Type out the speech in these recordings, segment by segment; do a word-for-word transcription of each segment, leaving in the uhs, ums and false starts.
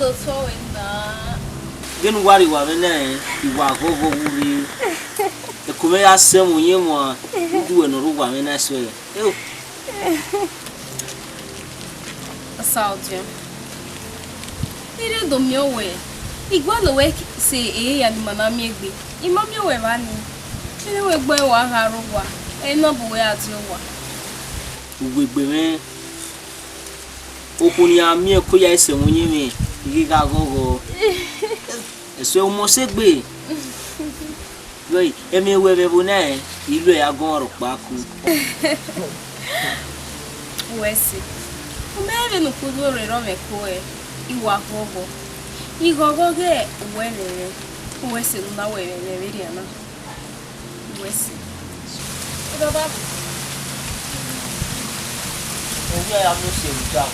Otọ wẹ na. Vbene uwa rri uwa mwẹ na, I wa ghọghọ vbe urhi. Ẹko mwẹ ya sẹ ẹmwẹ oyin mwa, udu wẹ ne ọ rre uwa mwẹ na sẹ. Eo. Osaọdiọn, I rre do miẹn wẹ, I gualọ wẹ sẹ ehe hia ne ima na miẹn egbe, I ma miẹn wẹ evba nii. Vbene wẹ gbẹn wa gha rre owa, ẹre na bu wẹ gha die owa. Uwegbe mwẹ, okhuo ne I ra miẹn ko ya sẹ ẹmwẹ oyin mwẹ, I ghi gha ghọghọ. Ẹsẹ u mọ sẹ egbe. Wẹ, ẹmwẹ wẹ vbe ẹvbo na, I lu ẹre agbọn rhọkpa ku. Uwẹ sẹ, u mẹ vbene ukpogho rre rọ mwẹ ko ẹre, I wa ghọghọ. I ghọghọ ghe uwẹ rẹrẹ, uwẹ sẹ ne u na wẹ vbe ẹmwẹ vberriọ na. Uwẹ sẹ. Baba. Ovbi a ya miẹn ose vbe uda.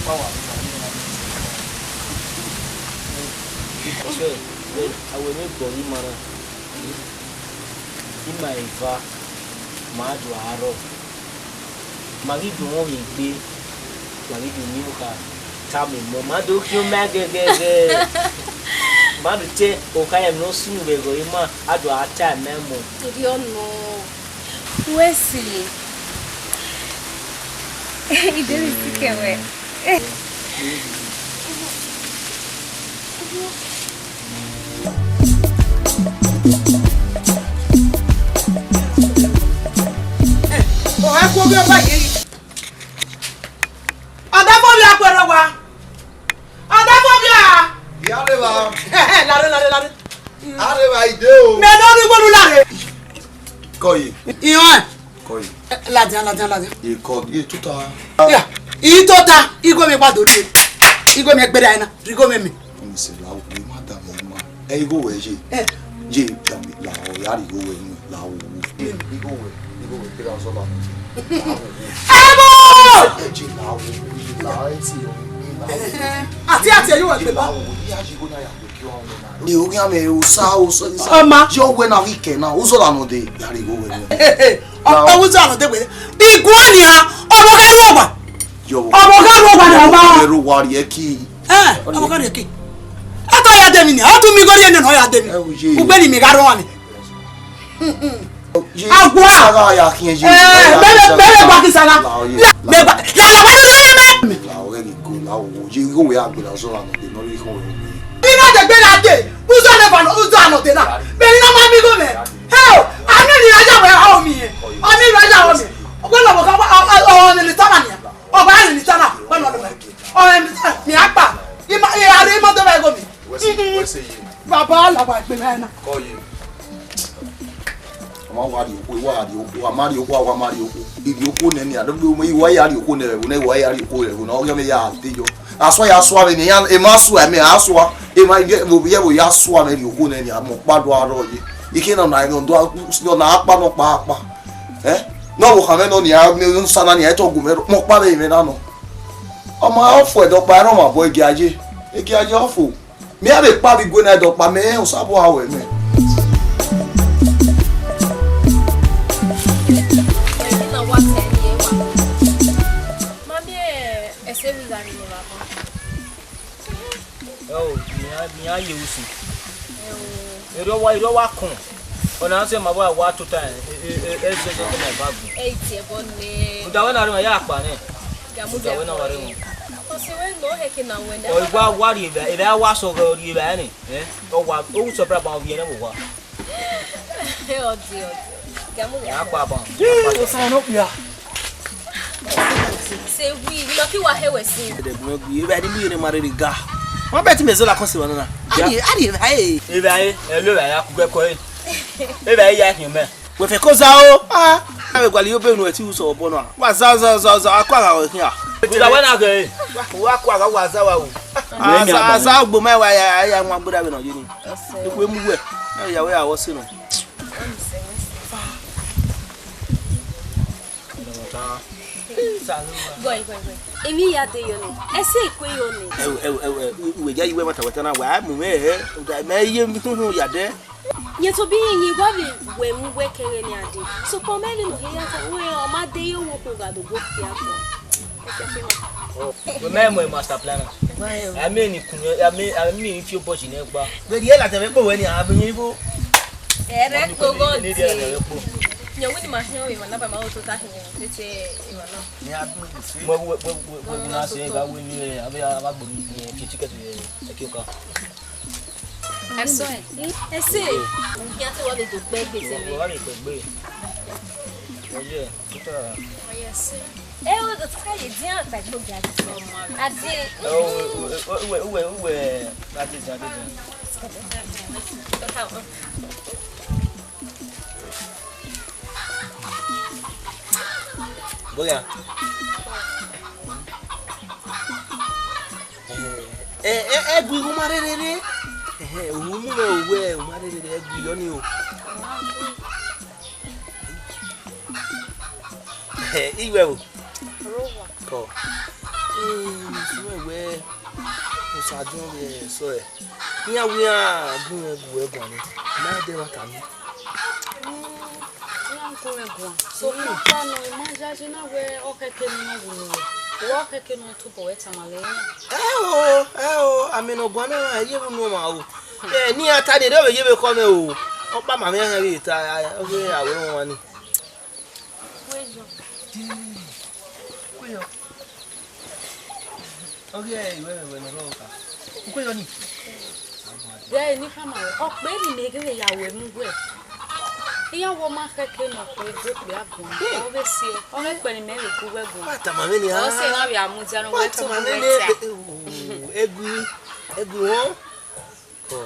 Wa wa vbe uda, ne a miẹn ose vbe uda. Sẹ, sẹ, a wẹ ne gbe ọghe ima na. Ima eva, ma do arọ. Ma ghi do mwẹ egbe, ma ghi do miẹn okha tama emọ, ma do khian ma gẹgẹgẹ. Ma do te okha ya ne ọ sunu vbe ẹghẹ ima, a do a ta ẹmwẹ mọ. Erriọ nọ. Uwẹ sẹ, I deghẹ I sikẹ wẹ. Ọ i kuo ghe ọba ye yi. Ọdafọvia, kuẹrẹ owa. Ọdafọvia. Iyare evba. Lare, lare, lare. Are evba, I de o. Mẹ ne ọ rhie igho unu lare. Kọye. Iran. Kọye. Ladian, ladian, ladian. Ikọ, i tota. Ya, i tota, igho mwẹ gba do rrie. Igho mwẹ gberra ẹna, rhie igho mwẹ mẹ. Ọmọ sẹ la, wẹ ma da mẹ ma. Ẹ igho wẹ ye. Eh. Ye da mẹ la, ọ ya rhie igho wẹ nu, la wo. Igho wẹ, igho wẹ, kira sọ la. La wo. Ebo! Ẹ je la wo, la ẹ ti o. Àti, àti, ẹ yóò wá gbé bá. La wo, ya je igho na ya. Ni oghian mẹ osa, osa, osa. Ọma. Yọ wẹ na ghi kẹ na, uzọ la nọ de, ya rhie igho wẹ nọ. Ọ, ọ, uzọ la nọ de wẹ. Iguan nia, ọmọ gha ru owa. Yọ wẹ. Ọmọ gha ru owa na, ọma. Ẹ ru owa rhie ki. Ẹ, ọmọ gha rhie ki. Ẹ tọ ya de mi nia, ọ tu mi gori ene nọ ya de mi. Ẹ, u ye. Ugbe ni mi gha rọ wa mi. Agua. Saga ya khian ye. Eh, bebe, bebe gua ki saga. La, ye. Bebe gua. La, la, wa, la, la, la. La, o, ye, go, la, o, ye, go, we, agbe, la, so, la, no, de, no, ye, go, we. Ina de gbe na de. Uzo ne fa, uzo ano de na. Be ni na ma mi go me. Hey, ami ni raja we, a o mi. Ami ni raja o mi. Ogbe lo mo ka, o, o, o, ni tama ni. O ba ni tama. Wa no lo me. O, mi apa. Ima, e are mo do ba go mi. Wẹ sẹ, wẹ sẹ ye. Baba, alagba gbe mwẹ na. Kọ ye. A ma wa rhie okhuo, wa rhie okhuo, a ma rhie okhuo, a ma rhie okhuo. I rhie okhuo nẹ nia, iwa ya rhie okhuo nẹ ẹvbo na, iwa ya rhie okhuo nẹ ẹvbo na, ọ ghi ya mẹ ya te yọ. A sua ya sua vbe nia, e ma sua mẹ, a sua, e ma ye vbe ovbi ẹvbo ya sua mẹ rhie okhuo nẹ nia, mẹ ọkpa do arọ ye. Ike na na nọ do na akpa nọ kpa akpa. Eh? Nọ vbe okhan mwẹ nọ nia, ne sa na nia, etọ gu mwẹ rọ, mẹ ọkpa vbe mwẹ na nọ. Ọ ma ọ fo ẹdẹ ọkpa, ẹrọ ma bọ igi aye. Igi aye ọ fo. Mẹ a vbe kpa vbe igue na ẹdẹ ọkpa, mẹ rẹn Osanobua ruẹ mẹ. Ẹni na wa tẹ ẹni ẹ wa. Ma miẹn ẹse vbe gha rre ne ọ gha bọ. Ẹ o, mẹ a, mẹ a ye usun. Ẹ o. Erriọ wa, erriọ wa kọn. Ọna sẹ ma wa wa tota, ẹ, ẹ, ẹ, ẹ, zẹzẹ na ba gun. Ẹ i tie ẹbọ nẹ. Uda wẹ na rre mẹ ya kpa nẹ. Ga mu Uda wẹ na wa rre mẹ. Ọ sẹ wẹ nọ hẹ ke na wẹ nẹ. Ọ wa, wa rhie vbe, ẹ wa sọ ghe ọ rhie vbe nẹ. Ẹ, ọ wa, o sọ bra ba ọ viẹ nẹ vbe owa. Ọ di, ọ di. Ga mu Ya kpa ba. Yee, Osanobua. Sẹ wi, nọ ki wa hẹ wẹ sin. Ẹdẹ gun ẹgui, eva ẹni mi yẹrẹ ma rere ga. Wọn bẹ ti mẹ zọla kọ sẹ wa nana. Ari, ari eva e. Eva e, ẹ lo eva ya ku ẹkọ e. Eva e ya hin mẹ. Wẹ fẹ ko za o. Ah, a vbe gualọ iyo be unu ẹti usọ ọbọ na. Wa za, za, za, za, akọ agha ọre khian. Uda wẹ na ghe. Wa akọ agha wa za wa o. Wẹ mi Aza, agba. Aza ogbo ma wa ya, ya wan gbera vbe nọ ye ni. Ikhu emu wẹ. Na ya wẹ a wọ se nọ. Gọe, gọe, gọe. Emwi ya de yọ nẹ. Ẹse ikue yọ nẹ. Ẹwẹ, ẹwẹ, ẹwẹ, uwẹ ya iwẹ mata wẹta na wa mu mwẹ hẹ. Uda mẹ ye mi hun hun ya dẹ. Yẹn tobọ iran yin wa vbe wẹ mu wẹ kẹghẹ ne a dee. Sokpan ọ ma vbe ne ọ hia ta, wẹ ọ ma de ye owo khin gha do gbe okpia kọ. Okpia khin ma. Wẹ ma mu master plan na. A miẹn ni kun, a miẹn, a miẹn fi obọ si nẹ gba. Vbe rhie ladian vbe kpo wẹ ni, a vbe yin fo. Ẹrẹ kpo gọ tie. Yẹn wẹ ni ma hiẹn emwa na ba ma ho tota hiẹn tete emwa na. Ni a dun. Wẹ, wẹ, wẹ, wẹ, wẹ na se ga wẹ ni, a vbe, a vbe gbe ni, eh, ticket, eh, ẹki oka. Ẹsọ ẹ. Ẹsẹ. Iran te wa vbe do gbe gbe sẹ. Wa vbe do gbe. Oye, tuta. Oye, ẹsẹ. Ẹ o, do tuta ye dian ta gbo ga. Ade. Ẹ o, uwe, uwe, uwe, uwe, ade dian, ade dian. Boya. Ẹ, ẹ, ẹ gu igho ma rherere. Ẹhẹn, u mu mwẹ owẹ, u ma rherere, ẹ gu yọ ni o. Ẹ, iwẹ o. Kọ. Ee, suẹn wẹ, Osadọn vbe sọ ẹ. Iran wẹ iran gu mwẹ gu ẹguan ni. Ma dẹ mwa ta ni. Iran gu mwẹ guan. So, kpakpa nọ, I ma yayi na wẹ ọ khẹke ne ọ wu nuẹ. Wẹ ọ khẹke ne ọ tobọ wẹ tama lẹ iran. Ẹ o, ẹ o, amẹ ne ọ guan na, ẹ ye vbe unu ọmwa o. Ẹ, ne iran ta ni, erriọ vbe ye vbe kọ mwẹ o. Ọkpa ma mwẹ iran vbe ta, ọ ghe a wẹ ọmwa ni. Ukweyọ. Ukweyọ. Ọ ghi ẹre wẹ, wẹ ne ọ rhọkha. Ukweyọ ni. Vbe ẹre ne I khama ruẹ, ọ kpe ne imẹ ghẹ vbe ya ruẹ mu wẹ. Iran wẹ ọ ma khẹke ne ọ kpe do kpia guan, ọ vbe si ẹe, ọ ghi kpẹre imẹ vbe gu wẹ guan. Wa tama mwẹ nia. Ọ sẹ na vbe a mudia nọ, wa wẹ tama tobọ mwẹ wẹ nia, ta. Egu, egu họn. Kọ.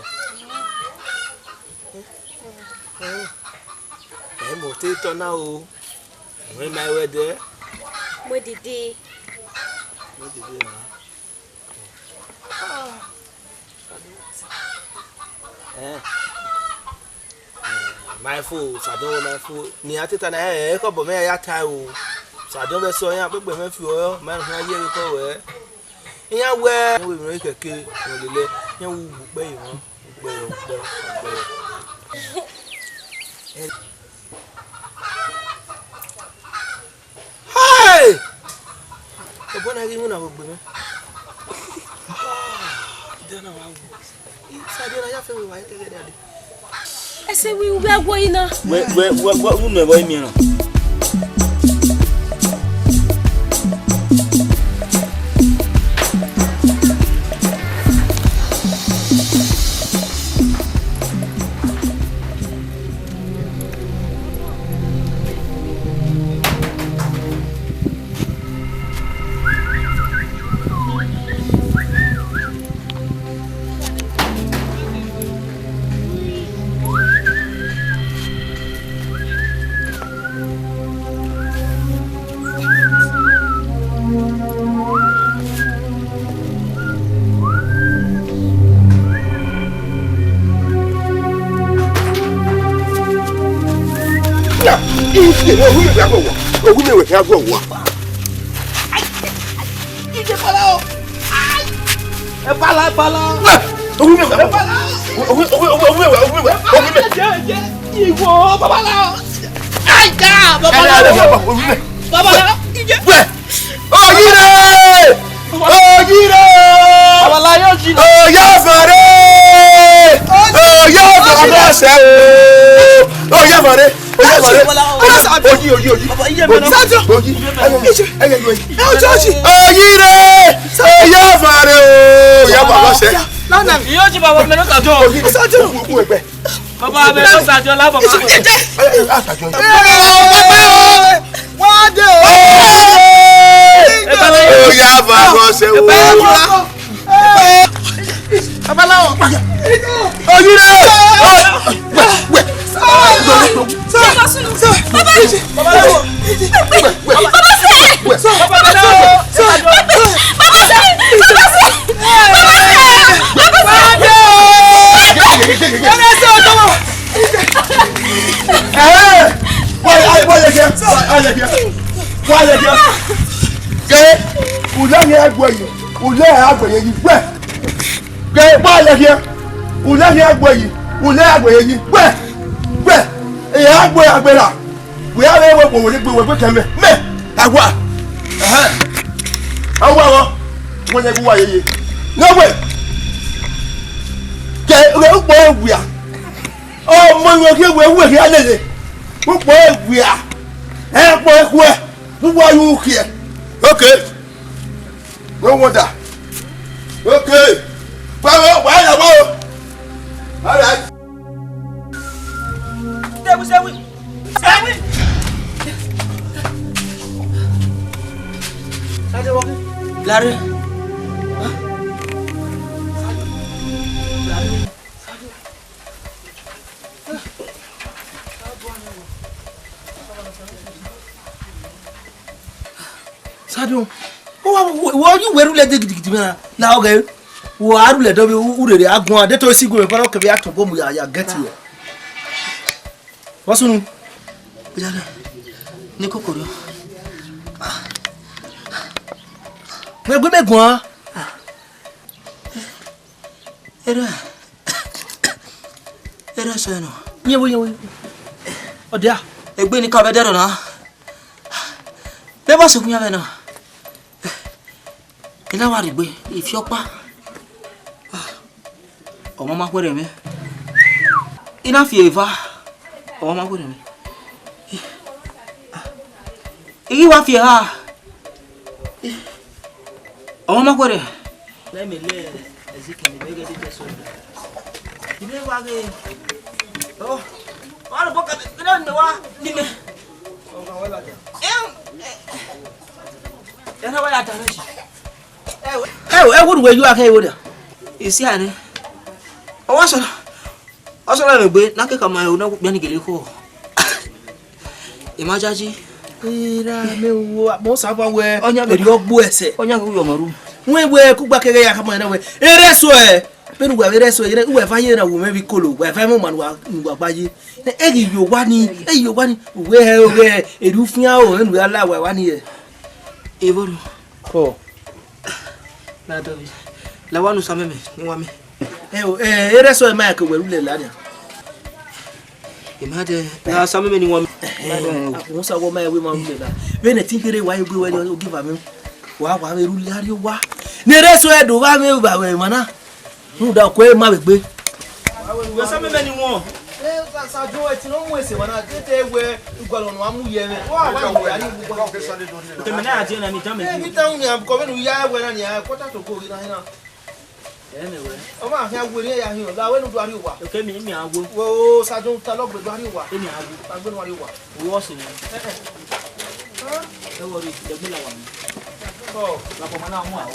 Ẹ, mo te tọ na o. Mo ma wẹ dẹ. Mo didi. Mo didi na. Ẹ. Ma fo, Osadọn wẹ ma fo. Ne a te ta na, ẹ, ẹ, kọ bọ mẹ ya ta o. Osadọn vbe sọ, iran kpekpe mwẹ fi ọyọ, ma rhie ye vbe kọ wẹ. Iran wẹ, iran wẹ emwi ne ọ kẹke, iran lele, iran wu ugbo ukpẹ ye emwa, ukpẹ, ukpẹ, ukpẹ. Hey! Obọ na ghi winna vbe ogbe mwẹ. Dẹ na wa wu. Sadiọ na ya fẹ wẹ wa tẹghẹ dade. Ẹse wẹ, wẹ wo yi na. Wẹ, wẹ, wẹ, wẹ, unu ẹvbo imiẹn na. Na, iye, owu mẹ wẹ kha gọ wa. Owu mẹ wẹ kha gọ wa. Ije fala o. Ai. Ẹ fala, ẹ fala. Owu mẹ wẹ. Ẹ fala. Owu, owu, owu, owu mẹ wẹ, owu mẹ wẹ, owu mẹ. Ije, ije. Iwo, babalao. Ai, ga, babalao. Ẹ, ẹ, ẹ, owu mẹ. Babalao. Ije. Wẹ. Oyire! Oyire! Babalao, Oyire. Oya fare! Oya fare! Oya fare! Oya fare! Oyi, oyi, oyi. Oyi, oyi. Oyi. Ẹ, oyi, oyi. Oyire! Oya fare o! Oya fare! Lana. Iyo ji baba mẹ no ka jọ. Oyi. Oku, oku ẹgbẹ. Baba, mẹ lọ Osadọn la, baba. Ẹ, ẹ, Osadọn. Wa de o. Oya, va gọ sẹ o. Babalao. Oyire. Wẹ, wẹ. Babalao. Babalao. Ẹhẹn, wa, wa, wa lẹ khian, wa lẹ khian, wa lẹ khian. Ke, ulẹ khian gbe yi, ulẹ a gbe yi, wẹ. Ke, wa lẹ khian, ulẹ khian gbe yi, ulẹ a gbe yi, wẹ, wẹ. E a gbe a gbe ra. Wẹ a vbe wẹ, wẹ, wẹ, wẹ, wẹ kẹ mẹ, mẹ, a wa. Ẹhẹn. Awa ghọ, wọ́n yẹ kí wá yeye. Nọ́wẹ̀, kẹ ẹ ukpọ ẹ wia. Ọmọ ìwé kí ewé wẹ̀ kí á lè lè. Ukpọ ẹ wia. Ẹ kpọ ẹ khuẹ. Wíwá yóò kí ẹ. Okay. No wonder. Okay. Wá wá wá ẹ lọ wá o. All right. Sewi, sewi. Sewi. Larry. Sadion, wọ, wọ, wọ, you were rule de gidigidi mẹ na, na ọgẹ, wọ a rule dọ vbe u rere a guan de to esi gu mẹ kọnọ kẹvbe a tọn gomu ya ya get here. What's wrong? Iyana, ne koko rọ. Mẹ gbe mẹ guan. Erha, erha sẹ nọ. Yẹn wo, yẹn wo, yẹn wo. Ọ dia. Egbe ni ka vbe dẹrọ na. Vbe ma sokun ya vbe na. I na wa rhie egbe, I fi ọkpa. Ọmọ ma khuẹrhẹ mwẹ. I na fi eva. Ọmọ ma khuẹrhẹ mwẹ. I ghi wa fi eha. Ọmọ ma khuẹrhẹ. Lẹ mẹ lẹ Ezekiel vbe ghe dede so. Ine wa ghe. Oh. Wa ro boka me, na me wa ni me. Em. Ẹ na wa ya da meji. Ẹ wo, ẹ wo, ẹ wo, ẹ wo dia. Isi ane. Ọ wa sọ. Ọ sọ na me gbe, na ke ka ma ẹ, na kpia ni gele khuọ. Emajaji. Ira, me wo, mo sa ba wẹ, ọyan eri ọgbu ẹsẹ. Ọyan ke uyo maru. Wẹ wẹ, kugba kẹghẹ ya ka ma na wẹ. Ere so ẹ. Bene uwa vbe rẹso, ere uwa eva ye na wo mwẹ vbe ikolo, uwa eva mu ma ne uwa, ne uwa gba ye. E ghi yo owa ni, e ghi yo owa ni, uwẹ hẹ oghe, eri ufian o, enu ya la uwa eva ni hẹ. Evboro. Ko. Na dọbi. La wa nu sa mẹmẹ, ni wa mẹ. Ẹ o, ẹ, ere so ẹ ma ya ke wẹ ru lẹ la nia. Ima dẹ, na sa mẹmẹ ni wa mẹ. Ẹ, ẹ, ẹ, sa wọ ma ya wẹ ma ru lẹ la. Vbene ẹtin kherhe wa ye gbe wẹ ni, ogiva mẹ. Wa, wa vbe ru lẹ a rrie owa. Ne ere so ẹ do vba mwẹ, vba mwẹ emwa na. Rhunmwuda ọkue ma vbe gbe. Wẹ sa mẹmẹ ni wọn. Ẹ, sa, sa jo ẹtin ne ọ mu ese emwa na, te, te wẹ igualọ ne a mu ye mwẹ. Wa, wa, wa, ya ni ugbo. Te mẹ na ya die na ni, da mẹ. Ẹ, ni ta unu ya, because vbene u ya wẹ na ni, a, quarter to go, na, na. Ẹ, mẹ wẹ. Ọ ma khian wẹ ne ya hin, la wẹ ne u do a rrie owa. Okay, mi, mi a wo. Wo, sa jo ta lọgbe do a rrie owa. Emi a wo. Ta gbe ne u a rrie owa. Wo si ni. Ẹ, ẹ. Ẹ wọ ri, dẹgbe la wa mi. Ọ. La kọ ma na mu a o.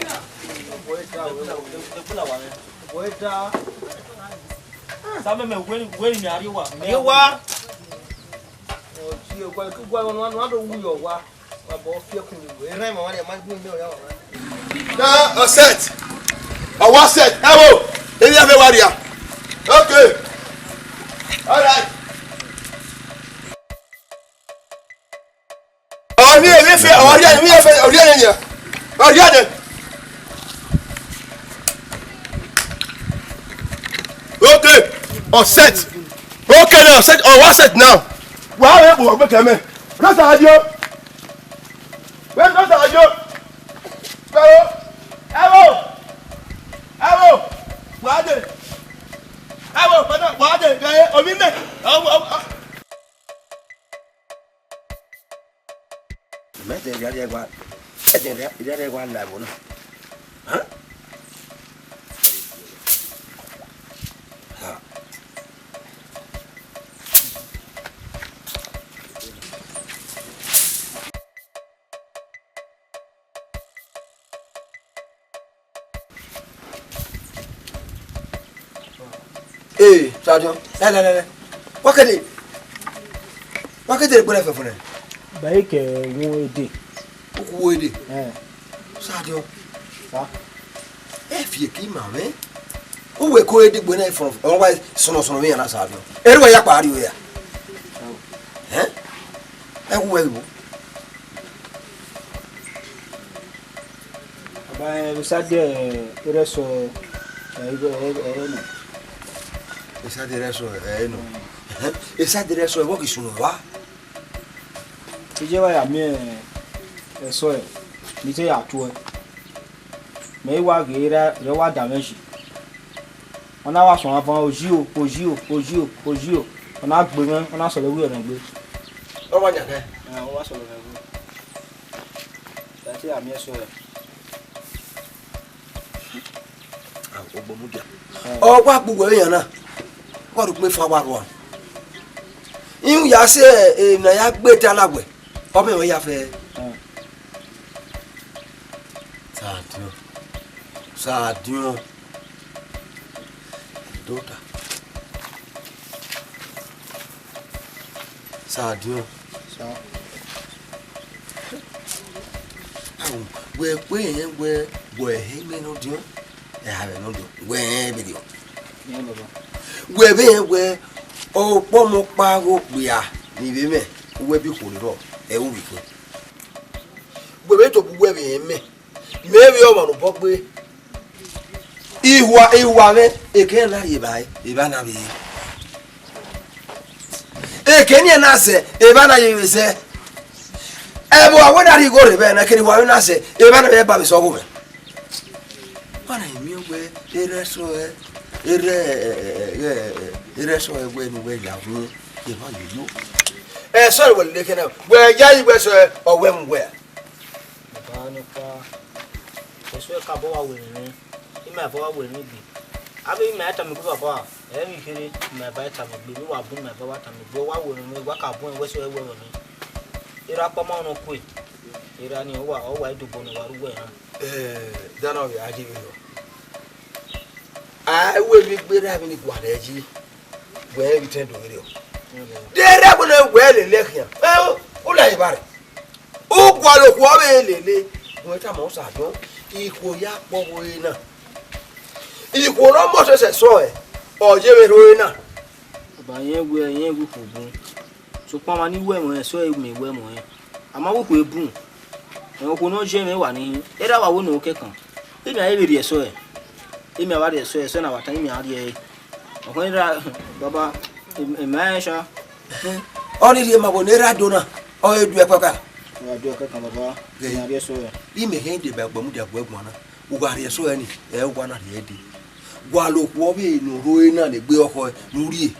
Dẹgbe la wa mi. Wẹ da. Sa mẹmẹ wẹ, wẹ ni a rrie owa. Rrie owa. Ọ, tie owa, ke owa, ọ, ọ, ọ, ọ, do wu yọ owa. Wa bọ fi ẹkun ni wẹ. Erha ma wa rria, ma gun mẹ, ọ ya wa. Na, ọ set. Ọ wa set. Ẹ wo, eni a fẹ wa rria. Okay. All right. Ọ ni emi fẹ, ọ rhie, emi fẹ, ọ rhie ne nia. Ọ rhie ne. Okay. Ọ set. Okay now, set. Ọ wa set now. Wa vbe bu ọgbe kẹ mẹ. Rasta adio. Wẹ rasta adio. Ẹ wo. Ẹ wo. Ẹ wo. Wa de. Ẹ wo, brother, wa de. Ẹ, omi mẹ. Ẹ wo, ẹ wo. Mẹ de ya rẹ wa, ẹ de ya rẹ wa la ẹvbo na. Hẹn? Ha. Ee, Sadiọn, ẹ lẹ lẹ lẹ. Wa kede, wa kede egbe na fẹfẹrẹ. Ba e kẹ wo ede. Uku wo ede. Ẹ. Sadiọn. Sa. Ẹ fi eke ima mwẹ. Uwẹ ko ede gbe na fọn, ọ wa sọnọ sọnọ vbe yan na Sadiọn. Ẹ ru wa ya kpa rio ya. Ẹ? Ẹ wu wẹ ibo. Baba, eh, vbe sa de, eh, erẹsọ, eh, igho, eh, eh, nọ. Vbe sa de erẹsọ, eh, nọ. Vbe sa de erẹsọ, vbọ ghi sunu wa? Iye wa ya miẹn, eh, ẹsọ, eh, ne I te ya tuẹ. Mẹ i wa ghe ra, rẹ wa da mwẹ yi. Ọ na wa suẹn van, ozio, ozio, ozio, ozio. Ọ na gbe mwẹ, ọ na sọlọ wẹ ọnrẹn gbe. Ọ wa yan khẹ? Ẹ, ọ wa sọlọ mwẹ gbe. Ẹ te a miẹn sẹ. Ah, Ogbomudia. Ọ wa gbe uwẹ vbe iran na. Wa rhie ukpẹ fan wa rua. Iran ya sẹ, eh, na ya gbe ta la wẹ. Ọ mẹ ya fẹ. Sadiọn. Sadiọn. Dota. Sadiọn. Sa. Awo, wẹ kpe rẹn wẹ, wẹ he mẹ nọdiọn, ẹ, a vbe nọdiọn, wẹ rẹn vberriọ. Iran baba. Wẹ vbe rẹn wẹ, ọkpọmọ ọkpa ghe okpia ni vbe mwẹ, uwẹ bi okhuo rrọọ, ẹ, u vbe khin. Wẹ vbe tobọ uwẹ vbe rẹn mẹ, mẹ vbe ọmwa ne obọ gbe. Ihua, ihua mwẹ, eke na rhie evbare, evba na vbe re. Eke ni na zẹ, evba na ye vbe zẹ. Ẹvbo a wẹ na rhie igho rre evba na, eke ni ihua mwẹ na zẹ, evba na vbe ba vbe sẹ ọghe mwẹ. Wa na miẹn wẹ, erha eso ẹ, erha, erha eso ẹ wẹ ne uwẹ ya wu, evba ye yo. Eso ẹ wẹ lele kẹ na, wẹ ya yi wẹ eso ẹ, ọ wẹ mu wẹ. Baba nọkpa, eso ẹ ka bọ wa werriẹ mwẹ, ima eva wa werriẹ mwẹ gbe. Avbe ima tama egbe baba, ẹ i vbe kherhe, ima eva tama egbe, ne uwa bun ima eva wa tama egbe, ọ wa werriẹ mwẹ, wa ka bun ẹn wẹ eso ẹ wẹ mwẹ. Erha ọkpa ma nọ kue, erha ni ọ wa, ọ wa idobọ ne ọ wa ru wẹ na. Eh, dana ọ vbe a je vberriọ. A i ru emwi gberra emwi ni gualọ ẹre yi, wẹ rẹn vbe itẹn do vberriọ. De erha ẹvbo ne wẹ lele khian, ẹ, u la evba rẹ. U gualọ okhuo vbe lele, wẹ tama Osadọn, ikhuo ya kpọ vbe ore na. Ikhuo ne ọ mose sẹ eso ẹ, ọ ye vbe rre ore na. Baba, irẹn wẹ, irẹn wẹ ikhuo bun. Sokpan ọmwa ni wẹ ẹmwẹ, eso ẹ mẹ wẹ ẹmwẹ. A ma wẹ ikhuo bun. Ẹmwẹ okhuo ne ọ ye mwẹ wa ni hin. Erha wa wẹ ne ọ kẹkan. Imẹ a i vbe rhie eso ẹ. Imẹ a wa rhie eso ẹ, eso ẹ na wa tan, imẹ a rhie ẹre. Ọkhọn erha, baba, imẹ a rẹn sha. Ọ ni rhie ma vbọ ne erha do na, ọ i du ẹkpẹka. Ọ ra du ẹkpẹka, baba. Ghe. Imẹ a rhie eso ẹ. Imẹ hẹn deba Ogbomudia guẹ guan na. U gha rhie eso ẹ ni, ẹ wa na rhie ẹre dee. Gualọ okhuo vbe ne ọ rre ore na ne egbe ọkhọe ne u rhie.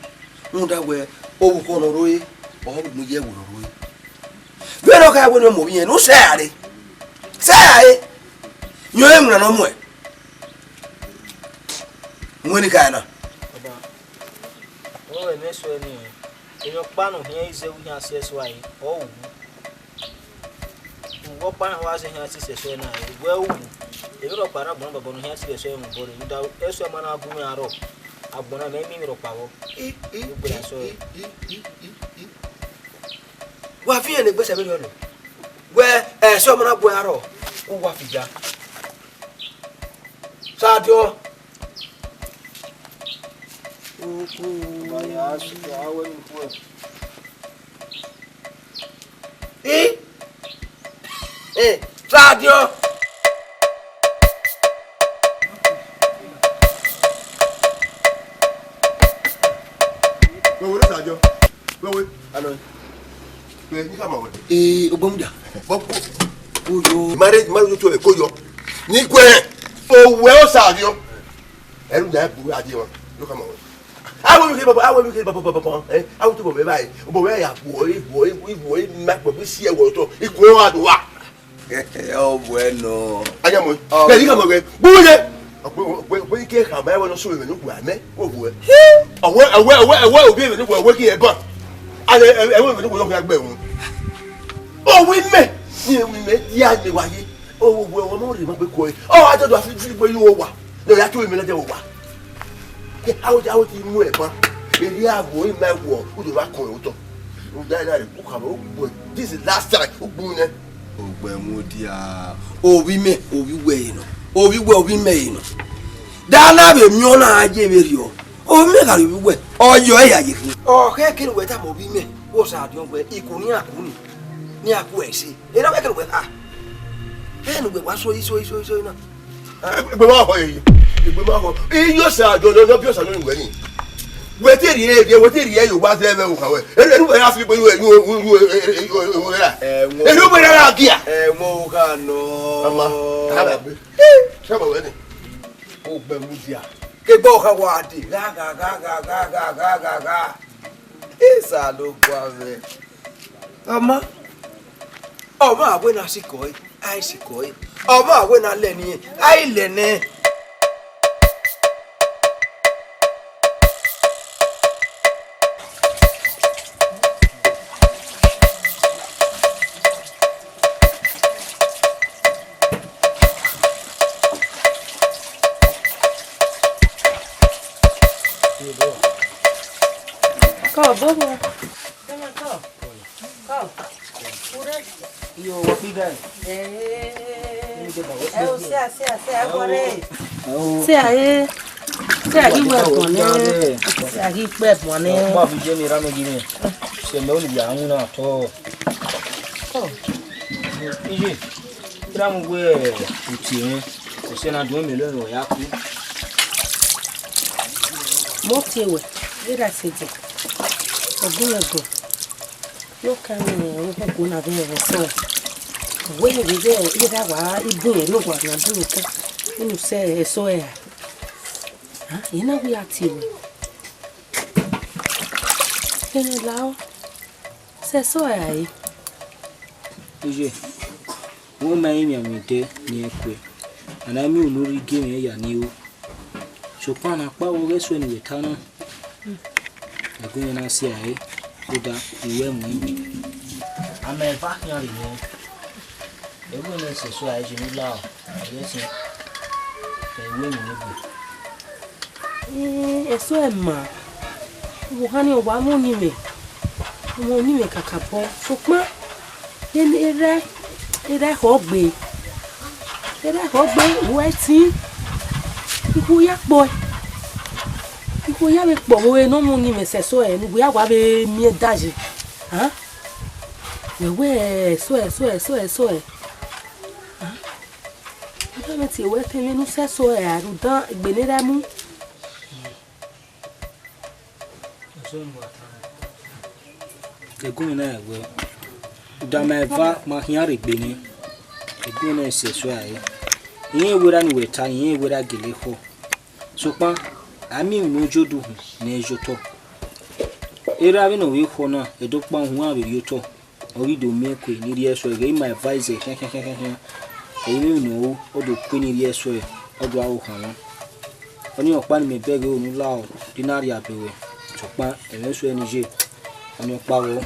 Rhunmwuda wẹ, ovbukhọ ne ọ rre, ọ mu ye ẹvbo ne ọ rre. Vbene ọ kha wẹ ne ọ mu ovbi irẹn, ne u sẹ rae. Sẹ rae. Yẹn ọre iwinna ne ọ muẹn. Mu enikaro na. Baba, ọ rẹn eso ẹ ni, emwi ọkpa ne ọ khian zẹ vbe iran si eso ẹre, ọ ru. Uwu ọkpa na wa zẹ iran si eso ẹre na, wẹ u ru. Emwi rhọkpa na agbọn na bọbọ ne ọ khian si eso ẹre mu obọ rre, rhunmwuda eso ẹ ma na gu mwẹ arrọọ, agbọn na mẹ i miẹn emwi rhọkpa vbọ. I, i, u gbe i, na i, so i, ẹre. I, i, i, i. Wa fi iran ne egbe sẹ vberriọ nọ. Wẹ, ẹ, eso ẹ ma na gu ẹre arrọọ, u wa fi ya. Sadiọn. Wa ya, ya wẹ ne u gu ẹre. I? Eh, Sadiọn. Wẹ wẹ Sadiọn. Wẹ wẹ. Alo. Wẹ, ni ka ma wẹ. Eh, Ogbomudia. Bọ ko. Oyo. Marriage, marriage to ko yo. Ni kue. O wẹ o Sadiọn. Ẹru ya bu a di wọn. Yo ka ma wẹ. Awe mi ke baba, awe mi ke baba, baba, baba, eh? Awe to baba, eh? Baba, ya wo, eh, wo, eh, wo, eh, ma, baba, si, eh, wo, to. Ikue wa do wa. Ọ bu ẹre nọ. Anya mo. Ọ. Bẹ́ẹ̀ ni ka mo wẹ. Bu ye. Ọgbẹ, ọgbẹ, ọgbẹ ke ka ma, ẹwẹ nọ so, ẹwẹ nọ gua mẹ. Wo bu ẹ. Ọwẹ, ọwẹ, ọwẹ, ọwẹ, obi ẹwẹ nọ gua, ọwẹ ke ẹ ban. Anya, ẹwẹ, ẹwẹ nọ gua, ọwẹ agbẹ wọn. Ọwẹ mẹ. Ni ẹwẹ mẹ, ya mẹ wa ye. Ọ, wo, wo, ọmọ rẹ ma gbe kọ ẹ. Ọ, a jọ do afi ju igbe yo wa. Nọ ya to ime na jẹ wo wa. Ke, a wo, a wo ti mu ẹ ban. Eri a wo, ima wo, u do wa kọ ẹ otọ. U da na re, u ka wo, u gbo. This is last time, u gbo nẹ. Ogbomudia. Ovbi mẹ, ovbi wẹ nọ. Ovbi wẹ, ovbi mẹ nọ. Da na vbe miẹn ọna a ye vberriọ. Ovbi mẹ gha rrie ovbi wẹ. Ọ yọ ẹ ya ye khin. Ọ khẹ kene wẹ tama ovbi mẹ, wo Sadiọn wẹ, ikun ni a kun ni. Ni a ku ẹse. Erha wẹ kene wẹ kha. Ẹ ne uwẹ wa so, so, so, so na. Egbe ma họ ẹre, egbe ma họ. Iye Osadọn, ne ọ biẹ Osadọn ni wẹ ni. Wẹ te rhie ẹre, wẹ te rhie ẹre, wa zẹ vbe okhan wẹ. Ere, ere wẹ ra fi gbe, wẹ, wẹ, wẹ, wẹ, wẹ, wẹ ra. Ẹ, wọ Ere wẹ ra gia. Ẹ, wọ gha nọ. Ama, ara be. Ẹ, se ma wẹ ni. Ogbẹ mudia. Ke gbe okhan wa de. Gha, gha, gha. Isa lo gua vẹ. Ama, ọmwa wẹ na sikọ ẹre, a i sikọ ẹre. Ọmwa wẹ na lẹ ne irẹn, a i lẹ nẹ. Kọ, bọbọ. Come on, come. Come. Ure. Yo, wa fi ga. Eh. Ẹ o, se a, se a, se a, wọrẹ. Se a, eh. Se a, ghi wẹ bọnẹ. Se a, ghi kpẹ bọnẹ. Ma fi je mi ra me ghi mi. Se me o ni ya unu na tọ. Come. Iye. Kira mu wẹ uti mwẹ. Kò sẹ́ni adùn mélòó ni ọ̀yá kú. Mo tie wẹ, ira sẹdẹ. Ọgbọn ẹgbọn. Yo ka ni ohogbo na vbe ẹvbo sọ. Wẹ vbe vbe ira wa ibun ẹre ne wa na bun ka. Unu sẹ eso ẹre. Ha, ina wi a tie wẹ. Ene la o. Sẹ eso ẹre. Iye, wẹ ma i mianmian ẹdẹ ne irẹn kue, a na miẹn unu rhie igie mwẹ ya ni ru. Sokpan ne a kpa vbe ọghe eso ne uwẹ ta na, ẹgun mwẹ na si ẹre, rhunmwuda uwẹ mu ẹn. A ma eva khian rre mwẹ, ẹgun mwẹ sẹ eso ẹre, je ne u la ọ, ẹghẹ ẹse, ẹ i ru emwi ne egbe. Eh, eso ẹre ma, vbe ohan ni ọ wa mwẹ uyinmwẹ, ọ mwẹ uyinmwẹ kakabọ, sokpan, erha, erha ekhọe gbe, erha ekhọe gbe, uwẹ ẹtin, ikhuo ya kpọe, ikhuo ya vbe kpọ vbe ne ọ mwẹ uyinmwẹ sẹ eso ẹre, ne uwẹ ya wa vbe miẹn dayi, a? Wẹ wẹ eso ẹre, eso ẹre, eso ẹre, eso ẹre, a? Ọ da mwẹ tie wẹ ke emwi ne u sẹ eso ẹre a rhunmwuda egbe ne erha mu. Ẹgun mwẹ na wẹ, da ma eva ma khian rre egbe nẹ, ẹgun mwẹ na sẹ eso ẹre. Irẹn wẹ erha ni wẹ ta, irẹn wẹ erha gele ekhọe. Sokpan, a miẹn emwi ne ọ yo do hu ne ẹ i yo otọ. Erha vbene ọ vbe khọ na, ẹdẹ ọkpa uhunmwu a vbe rhie otọ. Ọ ghi do miẹn kue ne I rhie ẹsọe, ghẹ ma advise khian khian khian khian. Ẹ i mwẹ emwi ne ọ ru, ọ do kue ne I rhie ẹsọe, ọ do aro khan mwa. Ọnii ọkpa ne imẹ bẹghe unu lao, de I na rhie abe ruẹ, sokpan ẹmwẹ suẹ ne I ye, ọnii ọkpa vbọ,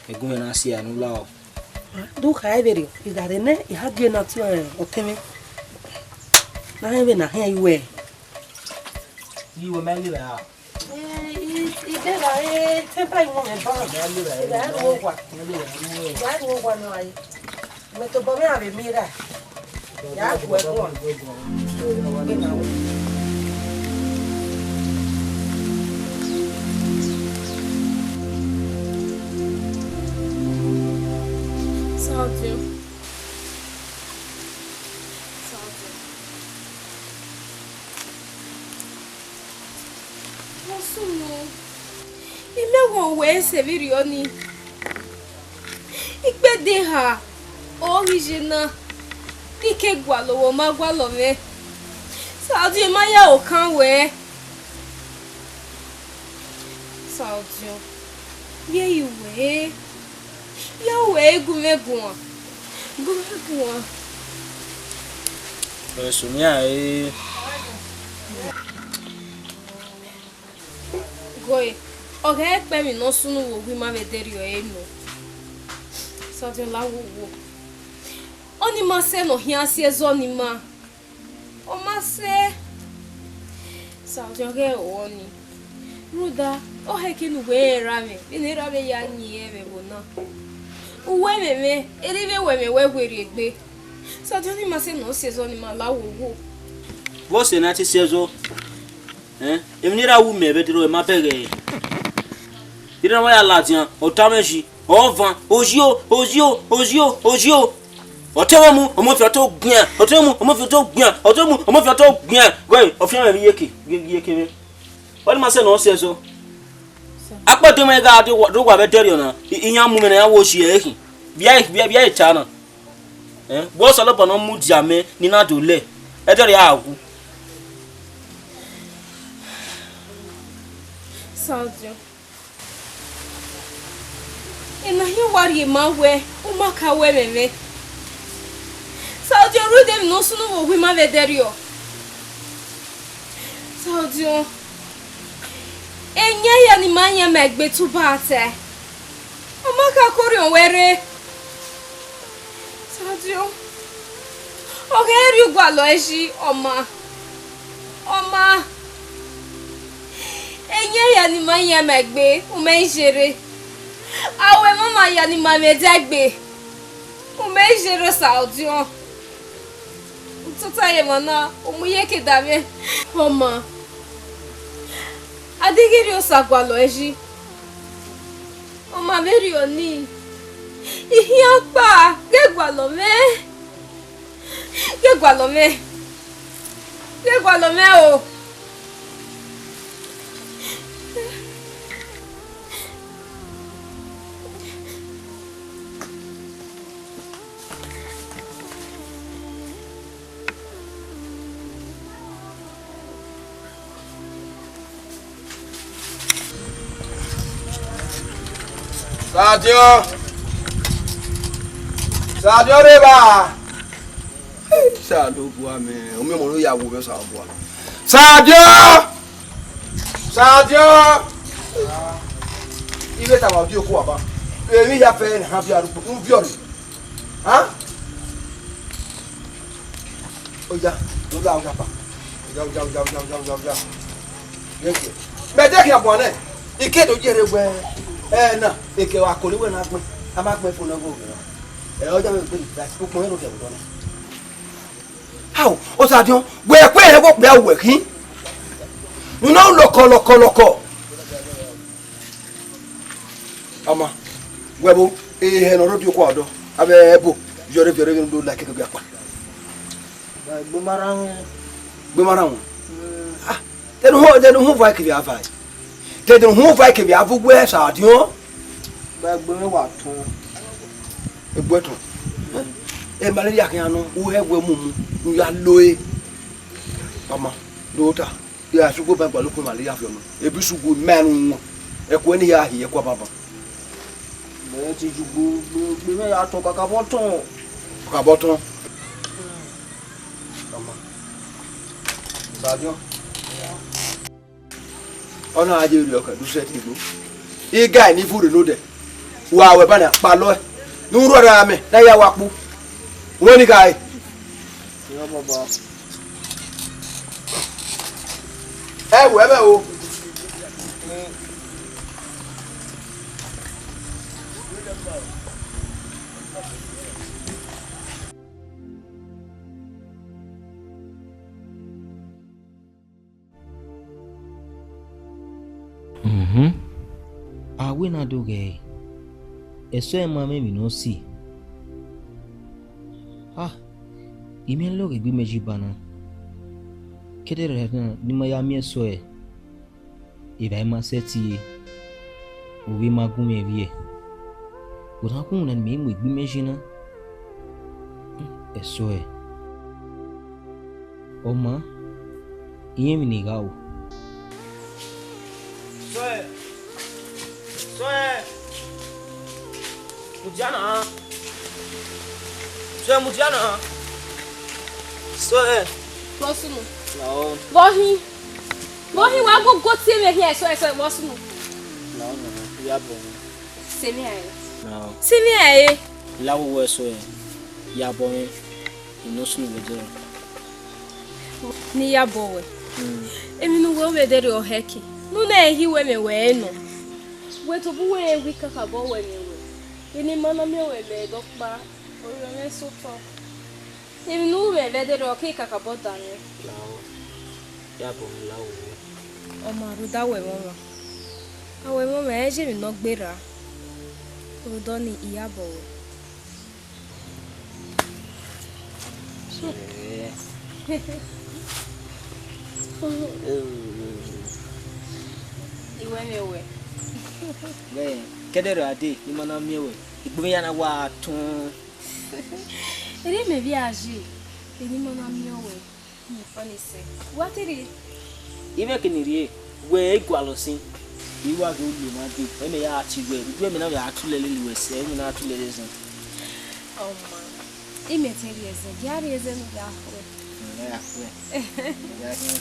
ẹgun mwẹ na si ẹre ne u lao. Do kha vberriọ, I gha rre nẹ I ha gie ne ọ tie ọtẹn mwẹ, ne a rẹn vbene a khian ru ẹre. Iye, wẹ ma ghi vbe ra? Eh, I, I de ra, eh, te ba I wọn mwẹ ba. Mẹ ghi vbe ra, I gha ru owa. Mẹ ghi vbe ra, I gha ru owa nọ a. Mẹ tobọ mwẹ a vbe miẹn ra. Ya gu ẹguọn. Gbe na wẹ. Saudio. Saudio. Ọ sunu, I miẹn wẹ uwẹ sẹ vberriọ nii. Ikpẹdẹ eha ọre ọ ghi ye na, ne I ke gualọ wẹ, ọ ma gualọ mwẹ. Saudio, I ma ya aro kan wẹ. Saudio, vbe I ru wẹ, vbe I ru wẹ, gu mwẹ guan, gu mwẹ guan. Ẹ sunu iran re. Gọe, ọ ghẹ kpẹ emwi ne ọ sunu vbe owa ima vbe ẹdẹrriọ ẹre nọ. Saudio, la wowo. Ọnii ma sẹ ne ọ khian si ẹzọ ne ima. Ọ ma sẹ. Saudio, ọ ghẹ rọ ọnii. Rhunmwuda, ọ khẹke ne uwẹ rẹn erha mwẹ, vbene erha mwẹ ya yin ẹn vbe ẹvbo na. Uwẹ mwẹ mwẹ, erha mwẹ wẹ mwẹ wẹ werriegbe. Saudio, ọnii ma sẹ ne ọ si ẹzọ ne ima, la wowo. Vbọzẹ ne a te si ẹzọ? Ẹn, emwi ne erha ru mẹ vbe ẹdẹrriọ ma bẹghe ẹre. Erha wa ya ladian, ọ tama ẹn yi, ọ van, ozio, ozio, ozio, ozio. Ọ te mwẹ mu, ọ mu fian to gbian, ọ te mwẹ mu, ọ mu fian to gbian, ọ te mwẹ mu, ọ mu fian to gbian. Gọe, ọ fian mwẹ vbe iyeke, vbe iyeke mwẹ. Ọnii ma sẹ ne ọ si ẹzọ. Akpọdemwẹ gha do wa, do wa vbe ẹdẹrriọ na, i- iran mu mwẹ ne iran wo shi ẹre khin. Vbe a, vbe a, vbe a ta na? Ẹn, vbe Osanobua ne ọ mudia mẹ ne I na do lẹ, ẹdẹrriọ a wu. Sadio, ena hin wa rhie ma wẹ u ma ka ru ẹmwẹ mwẹ. Sadio, rhunmwuda emwi ne ọ sunu vbe owa ima vbe ẹdẹrriọ. Sadio, eyẹn hia ne ima yan ima egbe tuba atẹ, ọ ma ka ke orhiọn wẹ rre. Sadio, ọ ghẹ rrie u gualọ ẹzi, ọ ma, ọ ma. Eyẹn hia ne ima yan ima egbe, u mẹ i zere. Aro emwamwa hia ne ima mwẹ ẹdẹ gbe, u mẹ i zere, Sadio. U tota ye emwa na, u mu iyeke da mwẹ. Ọ ma, a deghẹ I rhie Osa gualọ ẹzi, ọ ma vbe rhie ọnii. I khian kpa, ghẹ gualọ mwẹ, ghẹ gualọ mwẹ, ghẹ gualọ mwẹ o. Sadio. Sadio rre evba. Osanobua mẹ, u miẹn ọmọ ne u ya wu vbe Osanobua. Sadio! Sadio! I vbe tama ọdii oku wa ba. Emwi hia fẹ ne a viọ arhukpo, u viọ rre. Ha? Oya, oya, oya, pa. Oya, oya, oya, oya, oya, oya, oya. Yes, yes. Mẹ de khian guan nẹ, I ke do ye rre wẹ, ẹ na, eke wa kori wẹ na gbẹn, a ma gbẹn fo nọ ghe ovbi na. Ẹ, ọ ya mwẹ gbe, ukpọn ẹre ọ dia vbe odọ na. Ao, Osadiọn, wẹ kue hẹ vbe okpia uwẹ khin. Unu lọkọ, lọkọ, lọkọ. Ama, wẹ vbo, ehẹ ne ọ rre odio kua ọdọ, avbe ẹbo, viọrre, viọrre, vbene u do la ikeke gbe akpa. Gbe ma rran wọn. Gbe ma rran wọn? Mm. Ah, te ne uhunmwu, te ne uhunmwu va kevbe a va. Te ne uhunmwu va kevbe a vbe uwu Osadiọn. Ba egbe mwẹ wa tọn. Egbe tọn. E malaria khian nọ, u hẹ wẹ mumu, u ya lo e. Ama, do ta. Ya sugbo ba gbalọ ukpọn malaria fiọ nọ. Ebi sugbo mẹ nu wọn. Ẹkue ne ya hi ẹkua baba. Mẹ ti ju gbo, gbo, gbe mẹ ya tọn kakabọ tọn. Kakabọ tọn. Ama. Osadiọn. Ọ na je rriọ kẹ, do sẹ te igbo. Iga ni vurre nodẹ. Wa wẹ ba na kpalọ ẹ. Ne u rhuẹrẹ amẹ, na ya wa kpu. Wẹ ni gha re. Irọ bọbọ. Ẹ wẹ mẹ o. Mhm. A wẹ na do ghẹ ẹre, ẹsọhẹ ma mwẹ emwi ne ọ si. Ah, I miẹn loghe egbe imẹ yi ba na. Kẹdẹrẹ na ne ima ya miẹn ẹsọhẹ, evba ima sẹtin re, ovbi ima gun mwẹ vbiẹ. Ọna khuẹrhẹn ne I mu egbe imẹ yi na. Ẹsọhẹ. Ọ ma, I rẹn emwi ne I gha ru. Sọẹ, sọẹ, mudia na. Sọẹ, mudia na. Sọẹ. Vbọ sunu? Lao. Vbọ hin? Vbọ hin wa gogo tie mwẹ khian, sọẹ, sọẹ, vbọ sunu? Lao, no, ya bọ. Sẹ emwi hia re. Lao. Sẹ emwi hia re. Lao, wẹ sọẹ, ya bọ mwẹ. I no sunu vbe ẹdẹrriọ. Ne I ya bọ wẹ. Mm. Emwi ne uwẹ vbe ẹdẹrriọ hẹ ke. Ne u na he wẹ mẹ wẹ ẹre nọ. Wẹ tobọ uwẹ rẹn wẹ I kakabọ wẹ mẹ wẹ. Eni ma na miẹn wẹ mẹ dọkpa, orhiọn mwẹ sẹ otọ. Emwi ne u mwẹ vbe ẹdẹrriọ ke I kakabọ danmwẹ. Lao, ya bọ mwẹ, lao wẹ. Ọ ma rhunmwuda wẹ ẹmwẹ ọmwa. A wẹ ẹmwẹ ọmwa, ẹ i je emwi ne ọ gberra. Rhunmwuda ọnii, I ya bọ wẹ. I wẹ mẹ wẹ. Wẹ, kẹdẹrriọ a dee, ne ima na miẹn wẹ, egbe mwẹ ya na wa tọn. Erriọ mẹ vbe a ye, ne ima na miẹn wẹ. Ọnise, wa te rrie? Imẹ ke ni rrie, wẹ i gualọ sin. I wa ghe ulu ma dee, ọ mẹ ya tie wẹ, udu ẹmwẹ na vbe a tulẹ lele wẹ sẹ, ẹmwẹ na tulẹ lele zẹ. Ọma, imẹ te rrie ẹzẹ, gie a rrie ẹzẹ ne u ya khuẹ. Ẹ ya khuẹ. Ya khuẹ.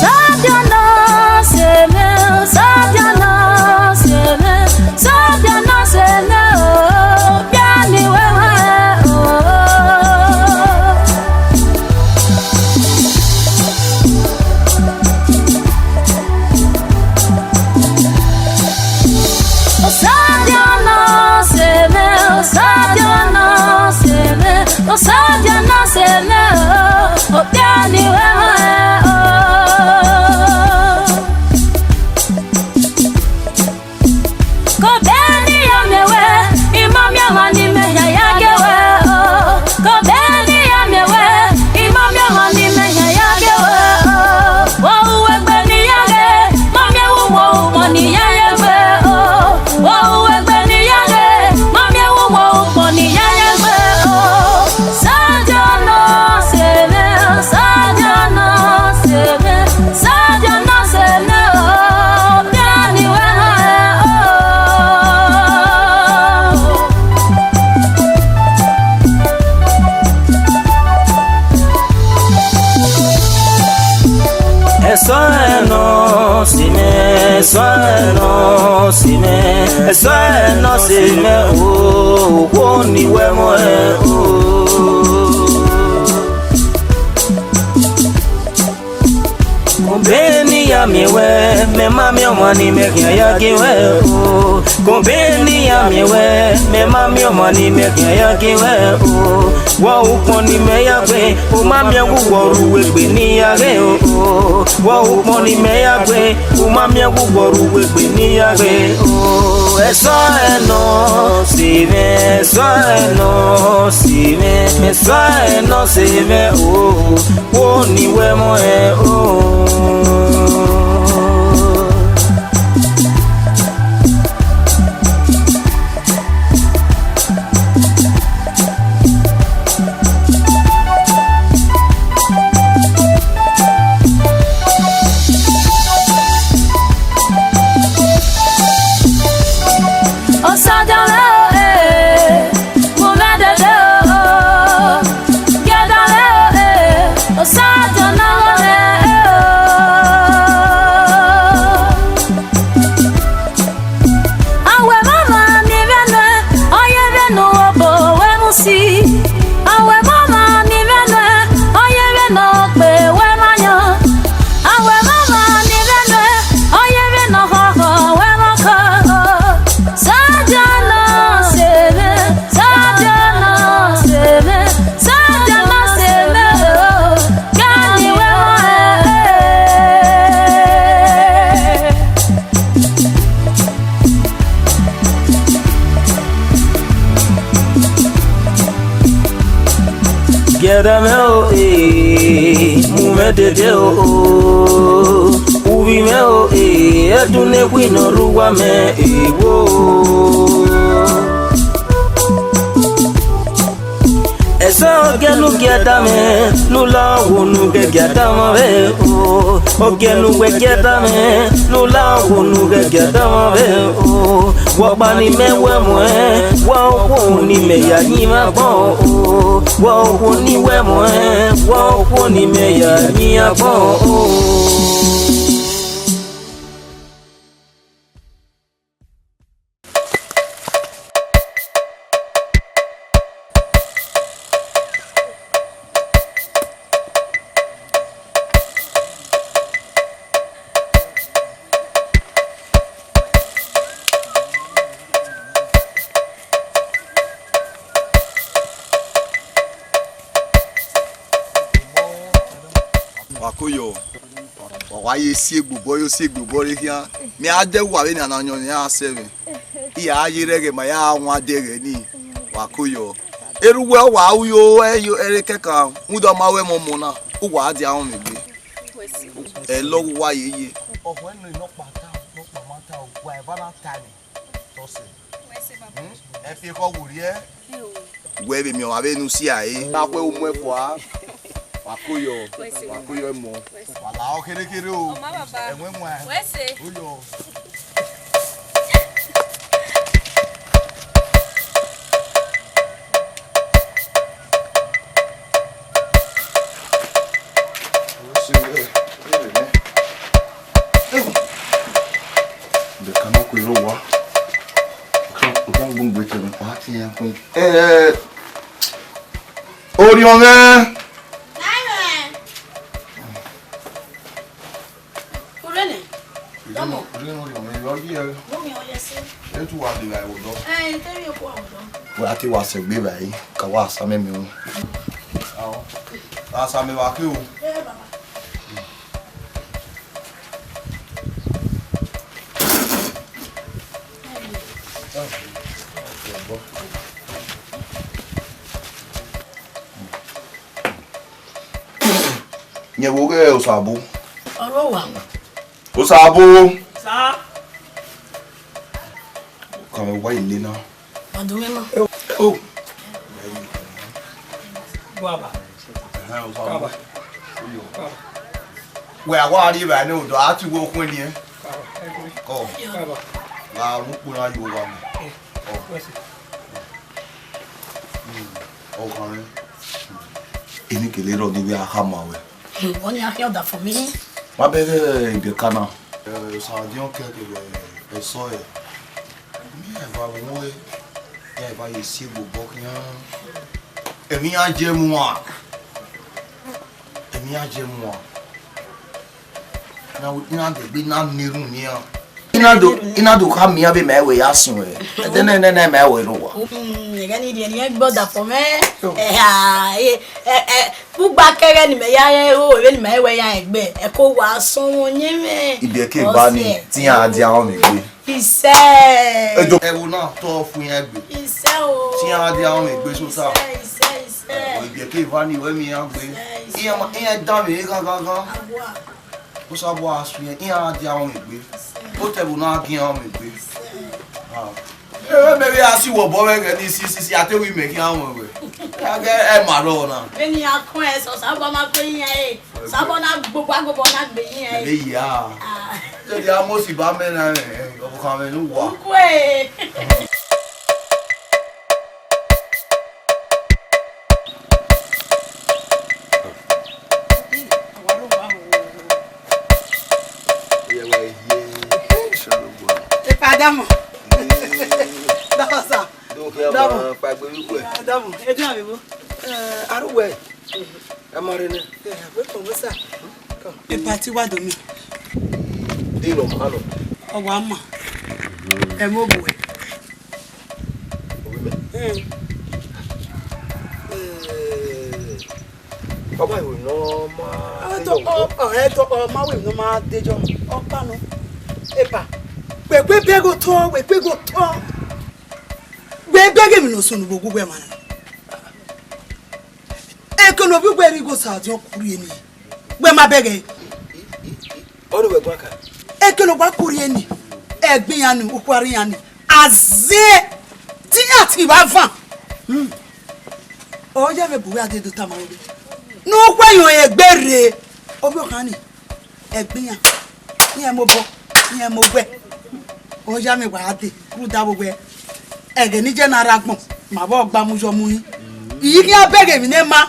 Sadia na sẹ mwẹ, Sadia na sẹ mwẹ, Sadia na sẹ mwẹ o, bia ni wẹ mwẹ o. Sadia na sẹ mwẹ, Sadia na sẹ mwẹ, Sadia na sẹ mwẹ o, bia ni wẹ mwẹ o. Kobeni ya miẹn wẹ, I ma miẹn ọmwa ni mẹ ya ya gie wẹ o. Kobeni ya miẹn wẹ, I ma miẹn ọmwa ni mẹ ya ya gie wẹ o. Wẹ ru egbe ne I ya ghe, ma miẹn wẹ uwẹ ukpọn ne I ya ye gbe o. Wẹ ru egbe ne I ya ghe, ma miẹn wẹ uwẹ ukpọn ne I ya ye gbe o. Sadia na sẹ mwẹ, Sadia na sẹ mwẹ, Sadia na sẹ mwẹ o, bia ni wẹ mwẹ o. Ẹsọhẹ nọ sẹ mwẹ, ẹsọhẹ nọ sẹ mwẹ, ẹsọhẹ nọ sẹ mwẹ o, okhuo ni wẹ mwẹ o. Kobeni ya miẹn wẹ, mẹ ma miẹn ọmwa ni mẹ khian ya gie wẹ o. Kobeni ya miẹn wẹ, mẹ ma miẹn ọmwa ni mẹ khian ya gie wẹ o. Wẹ ukpọn ni mẹ ya gbe, u ma miẹn wẹ uwẹ ru egbe ne I ya ghe o. Wẹ ukpọn ni mẹ ya gbe, u ma miẹn wẹ uwẹ ru egbe ne I ya ghe o. Ẹsọhẹ nọ sẹ mwẹ, ẹsọhẹ nọ sẹ mwẹ, ẹsọhẹ nọ sẹ mwẹ o. Wo ni wẹ mwẹ o. Osadia rẹ o, eh, mu mwẹ dede o, giẹdẹ rẹ o, eh, Osadia na ghọrẹ o. Awẹ mama ni vbe nuẹ, ọ ye vbe ne u obọ wẹ mu si. Awẹ mama ni vbe nuẹ, ọ ye vbe ne ọ gbe wẹ ma yan. Awẹ mama ni vbe nuẹ, ọ ye vbe ne ọ khọkhọ wẹ ma kọ. Sadia na sẹ mwẹ, Sadia na sẹ mwẹ, Sadia na sẹ mwẹ o, gani wẹ ma ẹ. Giẹdẹ mwẹ o, eh, mu mwẹ dede o, uvbi mwẹ o, eh, ẹdun ne wino rre uwa mẹ, eh, wo. Ẹsẹ ọgẹnu giẹdamẹ, ne u la wo nu ghẹ giẹdamẹ vbe o. Ọgẹnu wẹ giẹdamẹ, ne u la wo nu ghẹ giẹdamẹ vbe o. Wẹ ọkpa ni mẹ wẹ muẹn, wẹ okhuo ni mẹ ya yin mwẹ agbọn o. Wẹ okhuo ni wẹ muẹn, wẹ okhuo ni mẹ ya yin agbọn o. Wa ko yọ. Wa wa ye si egbe obọ, yo si egbe obọ re khian. Mẹ a dẹ uwa vbene a na yọn, mẹ a sẹ mwẹ. I ya ye rẹghẹ ma ya wan dẹghẹ ni. Wa ko yọ. Erha uwẹ wa ru yo, ẹ yo, ẹre kẹkan, rhunmwuda ọ ma ru ẹmwẹ ọmọ na, uwa dia rọnmwẹ egbe. Ẹ lọ uwa ye ye. Ọkhọ ẹnọ nọkpa ta, nọkpa ma ta, uwa eva na ta nẹ. Tọsẹ. Wẹ se baba. Hmm? Ẹ fi ekhọe werriẹ. Wẹ vbe miẹn ọmwa vbene u si a re. Akhuẹ u mu ẹn fua. Wa ko yọ. Wẹ se baba. Wa ko yọ ẹmọ. Wẹ se. Wa la ọ kherhe kherhe o. Ọ ma baba. Ẹwẹn wan. Wẹ se. Ko yọ. Wẹ se, ẹ, ẹ, ẹ. Ẹdẹ kan na ku erha owa. Okan gbongbe tẹmwẹ, ọ a tiẹn kun. Ẹ, Orhiọn mwẹ. Urre nẹ? Dọmọ. Orhiọn mwẹ, ọ ye ẹ. Dọmọ, ọ ye ẹse. Etu wa de vba ẹvbo dọ. Ẹ, te rhie okhuo ẹvbo dọ. Wẹ a te wa sẹ egbe vba ẹre, ka wa sa amẹ mẹ ru. Ao. Ka sa amẹ vba ke o. Ẹ, baba. Yẹn vbe oghẹ Osabo. Ọrọre owa. Osabo. Sa. Ka mwẹ wa ile na. Adumwẹmọ. O. Baba. Ẹhẹn, Osabo. Baba. Wẹ a wa rri evbare nẹ odọ, a te uwu okhuo eni ẹn. Baba. Kọ. Baba. Gha mu ukpo na ye owa mẹ. Kọ. Wẹ se. Ọkhan mwẹ. Eni kele rrọọ ne I vbe a khama ruẹ. Hmm, ọni a khian ọdafẹn mwẹ. Ma bẹghe ibiẹka na. Eh, Osadiọn kẹ kevbe ẹsọhẹ. Iran eva vbe wọn re, iran eva ye si egbe obọ khian. Emwi iran je mu uan. Emwi iran je mu uan. Na, na degbe na na erhunmwu iran. I na do, I na do khama iran vbe mẹ wẹ ya sunu ẹre. Ẹdẹ nẹ nẹ nẹ mẹ wẹ rre owa. Hmm, ẹghẹ ni rhie ne iran gbe ọdafẹn mwẹ. Ẹha, ẹ, ẹ, ẹ, ugba kẹghẹ ne imẹ ya rẹn ro, vbene imẹ wẹ ya rẹn egbe, ẹ ko wa sọnmwẹ ọyẹnmwẹ. Ibiẹka eva ni, ọsẹ. Te iran dia rọnmwẹ egbe. Isẹ. Edo. Ẹvbo na tọ fu iran egbe. Isẹ o. Te iran dia rọnmwẹ egbe sota. Isẹ, isẹ, isẹ. Ibiẹka eva ni wẹ miẹn iran gbe. Isẹ, isẹ. Iran ma, iran danmwehọ ghan ghan ghan. Awa. Osabo a suẹn, iran dia rọnmwẹ egbe. Otẹvbo na gi iran rọnmwẹ egbe. Ah. Ẹ, mẹ vbe a si wẹ obọ vbe ẹghẹ ni si, si, si, a te wẹ imẹ khian rọnmwẹ wẹ. A ghe ẹ ma rrọọ na. Vbene iran kọn ẹn sẹ, Osabo ma kue iran re. Osabo na gbogbo agbogbo na gbe iran re. Ẹ ya. Ah. Te dia mo si ba mẹ na, ẹ, ọvbokhan mwẹ ne uwa. Ukue. Epa, dama. Dama, sir. Dama. Dama. Edu abibo. Eh, aruwẹ. Ẹ ma rre nẹ. Eh, welcome, sir. Come. Epa, te wa do mi. Dino, ano. Ọ wa ma. Ẹ mo bu ẹ. Obi mẹ. Hmm. Eh, ọba ìwé náà máa Ẹ tọ, ọ, ọ, ẹ tọ, ọ, ma wẹ nọ ma dejọ. Ọ pa nọ. Epa. Wẹ kpe bẹghe otọ, wẹ kpe ghe otọ. Wẹ bẹghe emwi ne ọ sunu vbe ogugu ẹmwẹ na. Eke ne ovbi ugbẹn rhie igho Osadiọn ku rrie ni, wẹ ma bẹghe. Ọnii wẹ guan ka? Eke ne ọ gba ku rrie ni, ẹgbẹn iran ni, ukhuarhi iran ni, a zẹ te iran ti vbe avan. Hmm. Ọ ya mwẹ bu wẹ a dee do tama ẹre. Ne u khuẹyọn egbe rre, ovbi ọkhan ni. Ẹgbẹn iran, iran mobọ, iran mogbẹ. Ọ ya mwẹ wa dee, rhunmwuda vbe wẹ, ẹghẹ ne I ye na rre agbọn, ma vbe ọgba mu yọ mu rin. I ghi a bẹghe emwi ne ma,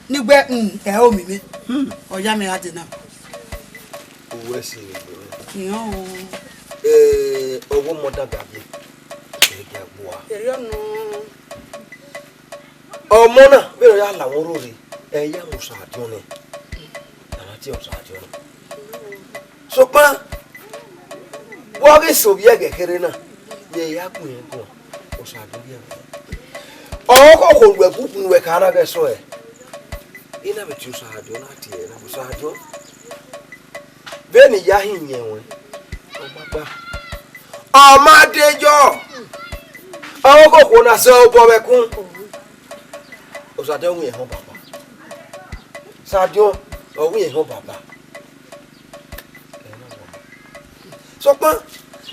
ne I wẹ, hmm, ẹ ho miẹn mwẹ. Ọ ya mwẹ gha dee na. Uwẹ si rre. Iran o. Eh, ọghe ọmọ da ga biẹ, ẹ gia gbua. Erriọ nọ. Ọmọ na, vbene ọ ya la mwẹ orhorhe, ẹ ya mu Osadiọn nẹ. A na tie Osadiọn nẹ. Sokpan, vbe ọ ghi sẹ ovbi ẹghẹ kherhe na, rẹn ya gu irẹn guan, Osadiọn rhie ẹmwẹ. Ọ khokho ne uwẹ gu ne uwẹ ka na ghẹ sẹ ọe. I na vbe tie Osadiọn na tie ẹre na, Osadiọn. Vbene I ya hin yẹn ruẹn, ọ ma gba. Ọ ma de yọ. Ọ khokho na sẹ obọ vbe ẹkun. Osadiọn wẹ ehọ baba. Osadiọn, ọ wẹ ehọ baba. Sokpan,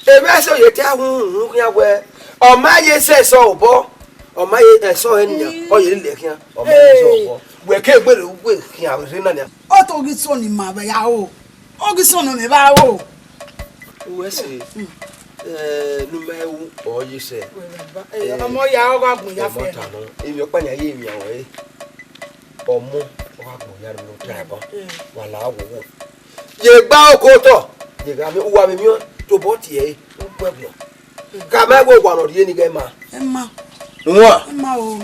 emwa ẹse ye te a hu uhunmwu khian wẹ, ọ ma ye sẹ ẹsọ obọ, ọ ma ye ẹsọ hẹ nian, ọ ye lele khian, ọ ma ye sẹ obọ. Wẹ ke gbe rre uwu khian rre na nian. Ọ to ghi so ni ma vbe ya o. Ọ ghi so nọ mẹ vbe aro. Uwẹ sẹ, eh, ne u ma ru ọ ye sẹ. Wẹ baba, eh, ọmọ ya ọ gha gbọn ya fẹ. Emwi ọkpa nian ye emwi awẹ re. Ọmọ, ọ gha gbọn ya ne ọ ta ẹbọ. Wa la wo wo. Ye gba oko otọ, ye gha miẹn, uwa vbe miẹn tobọ tie ẹre, u gbe ẹguọn. Ka ma wẹ owa ne ọ rhie ni ghẹ ma. Ẹ ma. Wọn. Ẹ ma o.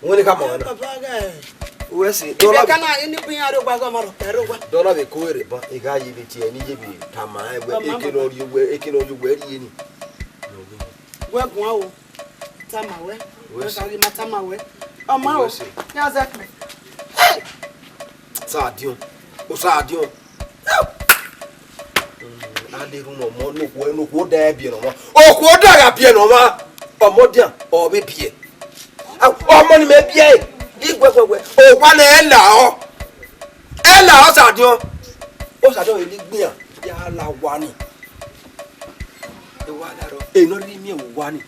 Wẹ ne ka ma ọmwa na. Papa ghẹ. Uwẹ sẹ, dọla. Ẹ ka na, ini bu iran rre owa, gha ma rhọkpa rre owa. Dọla vbe ko rre ban, I gha ye vbe tie ẹre ne I ye vbe tama ẹre wẹ, eke ne ọ rhie wẹ, eke ne ọ rhie wẹ rhie ni. Wẹ guan o. Tama wẹ. Wẹ sẹ. Wẹ ka ghi ma tama wẹ. Ọmwa o. Wẹ sẹ. Ya zẹ kpẹ. Hey! Osadiọn. Osadiọn. A de rhunmwuda ọmọ ne okhuo, ne okhuo da biẹ ne ọmwa. Okhuo da gha biẹ ne ọmwa. Ọmọ dian, ọ vbe biẹ. A, ọmọ ni mẹ biẹ, I wẹ, wẹ, wẹ. Owa nẹ, ẹ la ọ. Ẹ la ọ, Osadiọn. Osadiọn vbe ne I gbian, ya la owa ni. Owa la rọ. Enọ rhie miẹn owa ni.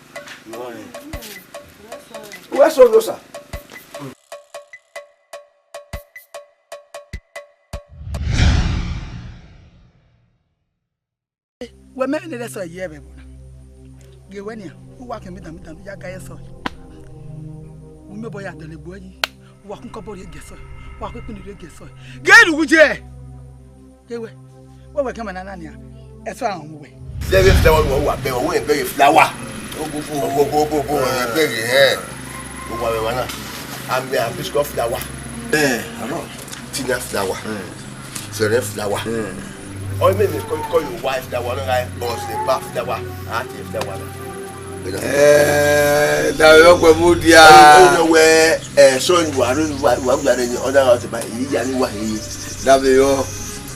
Wẹ so yo sa. Wẹ mẹ ne rẹsọ ye ẹvbo na. Gie wẹ nian, u wa khian midan midan ya ga ẹsọ. U miẹn obọ ya dọlegbe yi. U wa kun kọbọ rhie gie ẹsọ. U wa kun ekpini rhie gie ẹsọ. Gie ru wu je. Gie wẹ. Wẹ wẹ kẹmẹ na na nian. Ẹsọ a mu wẹ. Dẹ vbe flower wọ wa bẹ, wẹ bẹ flower. Obobo, obobo, obobo, wẹ bẹ hẹ. Owa vbe wa na. Am, am, biscuit flower. Eh, I know. Tina flower. Fẹrẹ flower. Ọ mẹ mẹ kọ, kọ yo wa flower na, like, boss, the bar flower. A te flower na. Eh, da yo kwe mu dia. Ọ wẹ, eh, so you are, you are, you are, you are, ọ da wa te ba, I ya ni wa he. Da be yo.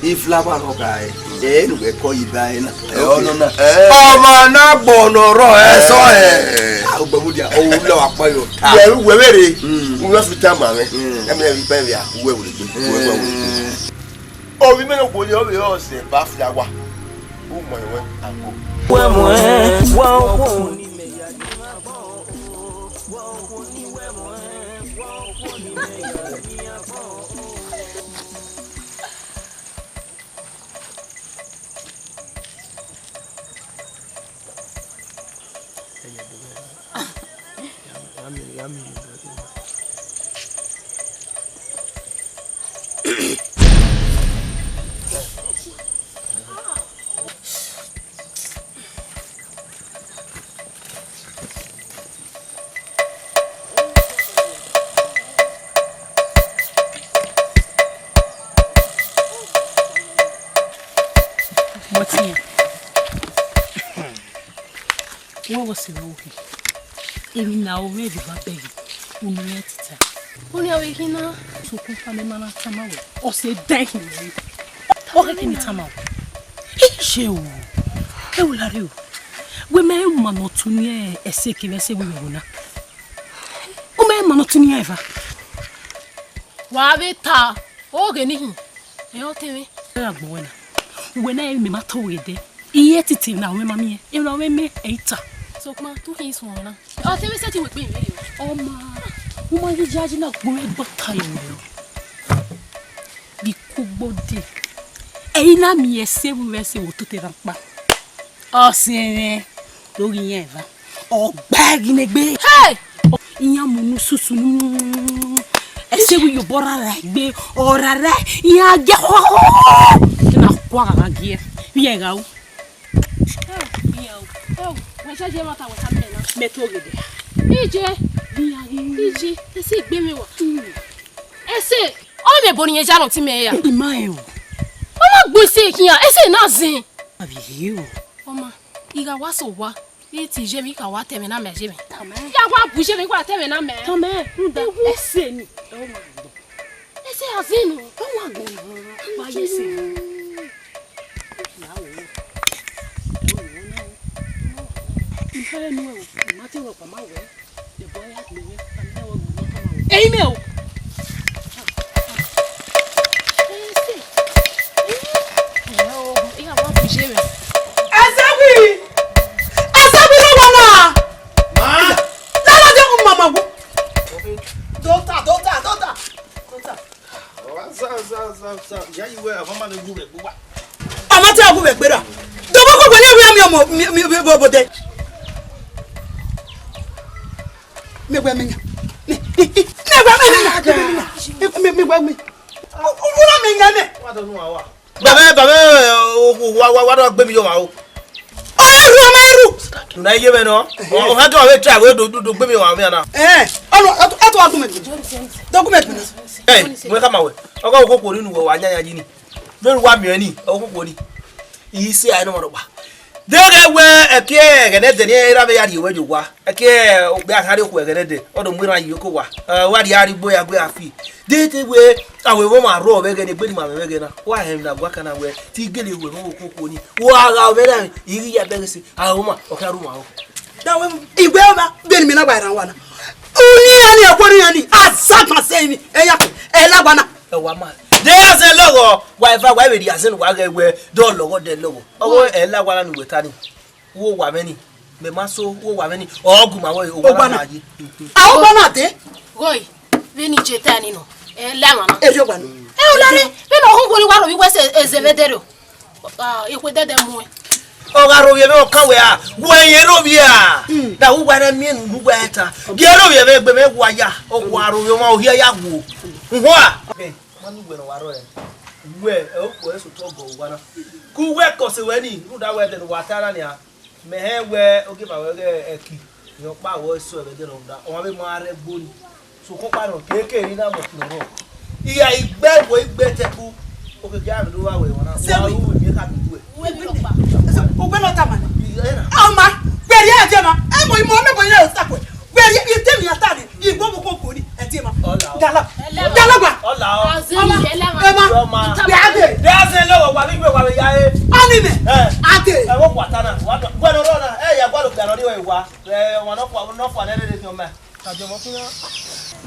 I flower nọ ka ẹ, ẹ nu wẹ kọ yi ba ẹ na. Ẹ ọ nọ na. Ọmọ na gbọ nọ rọ ẹ sọ ẹ. Ogbẹmudia, ọ wẹ lọ akpa yo ta. Wẹ, wẹ vbe re, u wẹ fi ta ma mwẹ. Ẹ mẹ vbe ikpẹ via, u wẹ wẹ gbe, u wẹ wẹ gbe. Ovbi mẹ ne okhuo ye, ọ vbe ọ sẹ ba flower. U mọ ẹwẹ ango. Wẹ mọ ẹ, wẹ okhuo. Mọtiẹn, wẹ wọ sẹ vbe uhi, emwi ne a ru mwẹ vbe evba bẹghe, unu rẹn tita. Unu a vbe khin na? Sokpan ọkpa ne ma na tama wẹ, ọ sẹ dan hin mwẹ. Ọ khẹke ne I tama wẹ. Iye o, ẹ wo la rre o. Wẹ ma rẹn ma ne ọ tunu ẹse kevbe ẹse vbe iro na. U ma rẹn ma ne ọ tunu iran eva. Wa vbe ta, oghe ni hin, ẹ ọtẹn mwẹ. Ẹ gha gbẹn wẹ na. Uwẹ na, emwi mẹ ma ta oghe dẹ. Iye titi na wẹ ma miẹn, emwi na wẹ mẹ, ẹ i ta. Sokpan, te u khin suẹn na. Ọtẹn mwẹ sẹtin wẹ gbe mwẹ rre o. Ọ ma, u ma ghi yayi na gbe ẹgbẹta ye mwẹ o. Ghi kugbo dee. Ẹ i na miẹn ẹse vbe uwẹ ẹse vbe ototọ evba ọkpa. Ọ sẹ mwẹ, do ghi yan eva. Ọ gba ẹre ghi ne egbe. Hey! Iran mu unu susu nu. Ẹse vbe iyobọ rara egbe, ọ rara, iran gie khọkhọ. Ke na kua gha gie. Vbe iran gha ru. Ẹ o, ẹ o, wẹ sẹ je ma ta wẹ ta mẹ na. Mẹ to ghe dẹ. Ije. Vbe iran ghi ru. Ije, ẹse egbe mwẹ wa. Ẹse. Ọ mẹ ebo ne irẹn ya nọ te imẹ ra? I ma rẹn o. Ọ ma gbe ẹse khian, ẹse na zẹn. A vbe rhie o. Ọ ma, I gha wa sẹ owa, I te iye mwẹ, I ka wa ta ẹmwẹ na mẹ iye mwẹ. Tama. I gha wa bu iye mwẹ, I wa ta ẹmwẹ na mẹ. Tama, rhunmwuda ẹse ni. Ẹ wa gbọn. Ẹse a zẹn nọ. Ẹ wa gbọn nọ. Wa ye ẹse. Ẹre nu ẹvbo, ma te rhọkpa ma wẹ, ẹbọ ya gbe mwẹ, a ma wẹ, ma tama wẹ. Eyi mẹ o. Ese. Iya wa bu je mẹ. Ẹsẹwi! Ẹsẹwi ló wà náà! Ma! Lára dé mu mama wo. Dókítà, dókítà, dókítà. Dókítà. Ọ, sa, sa, sa, sa. Ìyá yìí wẹ, ọmọ máa ń gbúgbẹ gbúgbà. Ọmọ tí a gbúgbẹ gbéra. Dọ̀bọ̀ kò gbẹ̀lẹ́ mi, mi ọmọ, mi, mi, mi, bọ̀bọ̀ dẹ. Mi wẹ mi nya. Mi, mi, mi wẹ mi nya. Mi, mi, mi wẹ mi. Wúrọ̀ mi nya nẹ. Wà á dọ̀nù àwa. Bàbá, bàbá, o, o, wa, wa, wa dọ̀ gbé mi yọ wa o. Ọ ru, ọmọ ru. Nuna iye mẹ nọ. Ọ, ọ, hẹn kí wà wẹ try wẹ do, do, do gbé mi wà mí àná. Ẹ, ọnu, ẹ tó, ẹ tó wá gún mi. Dọ gún mi. Ẹ, mo ká ma wẹ. Ọkọ òkú kò nínú wọ wà nyanya yìí ni. Bẹ́ẹ̀ wá mi ẹ ní, òkú kò ní. Iye iṣẹ́ àìní ọmọ rọ̀gbà. Dẹ́gẹ̀ wẹ ẹ̀kí ẹ̀gẹ̀dẹ̀ dẹ̀ ní ẹ̀rọ abẹ́yà rìí wẹ́jọ wa. Ẹ̀kí ẹ̀ ọgbẹ́ àkárí òkú ẹ̀gẹ̀dẹ̀ dẹ̀, ọdún mìíràn yìí kò wá. Ẹ, wá di arigbo ya gbé àfi. Dede wẹ, àwọn èèwọ̀ máa rọ̀ ọ̀bẹ gẹ̀ ní gbé ni màmá ẹ̀gẹ̀ náà. Wá hẹn mi nàgbọ́ kan náà wẹ, tí gẹ̀lẹ́ wẹ̀ mọ́ òkú kò ní. Wọ́n ara ọ̀bẹ náà, ìrì yà bẹ́ẹ̀ sí, àwọn ọmọ, ọ̀kẹ́ àrùn àwọn. Ìwé ọba, bẹ́ẹ̀ ni mi náà wà ìrànwọ́ náà. Uni ẹni ẹ̀kọ́ ni ẹni, àzàgbà sẹ́yìn ni, ẹ̀yà, ẹ̀ lágbá náà. Ẹ wá máa. De azẹ lọghọ, wa eva wa vbe rhie azẹ ne uwa ghẹ wẹ, de ọ lọghọ de lọghọ. Ọghe ẹ la wa na ne uwẹ ta ni. Wo wa mwẹ ni, mẹ ma so, wo wa mwẹ ni. Ọ gu ma wẹ, o wa na ye. A o gba na de. Goi, vbene I je ta ni nọ, ẹ la emwa na. Erriọ gba nọ. Ẹ o la re, vbene ọ hu wo ni wa ro vbe wẹ sẹ eze vbe dẹrriọ. Ah, ekhue dẹdẹ muẹn. Ọ gha rovbiẹ mwẹ ọkan wẹ a, wẹ yẹn rovbiẹ a. Da uwa rẹ miẹn unu uwa ẹta. Gie rovbiẹ mwẹ egbe mwẹ wa ya, ọ wa rovbiẹ ọmwa ohiẹ ya wo. Uhua. Ma nu wẹ ne ọ wa rrọọ rẹ. Wẹ, ẹ okhuo ẹre sotọ gọ uwa na. Ke uwẹ kọse wẹ ni, rhunmwuda wẹ ẹdẹ ne uwa ta na nia. Mẹ hẹ wẹ ogieva wẹ ghẹ ẹki, rẹn ọkpa wẹ ọre sẹ ẹvbo ẹdẹ rhunmwuda, ọmwa vbe ma rre ẹgbo ni. Sokpan ọkpa nọ, keke erha na mẹ ọkpẹn rrọọ. Iya igbe ẹvbo igbe tẹkpu, okeke a do vba wẹ ọmwa na. Sẹ wa wẹ. Ru emi kha bi wẹ. Uwẹ nọ tama. Iya na. Ọma, wẹrriẹ ẹdẹ ma, ẹ mọ imọ mẹ bọ yẹn ọsa kue. Wẹrriẹ, ite mi ata ni. Igbo mu koko ni, ẹdẹ ma. Ọla o. Dala. Dala gba. Ọla o. Azin, ọla. Ẹlẹma. Ẹma. Ọma. Bẹ ade. De azin lọghọ wa bi gbe wa be ya e. Ọni nẹ. Eh. Ade. Ẹ wo kwata na. Wa do. Gbẹdọ rọ na. Ẹ ya gua lo gbẹdọ ni wa. Ẹ wa nọ kwa nọ kwa ne de de fi ọmọ. Ka jọ mọ kun na.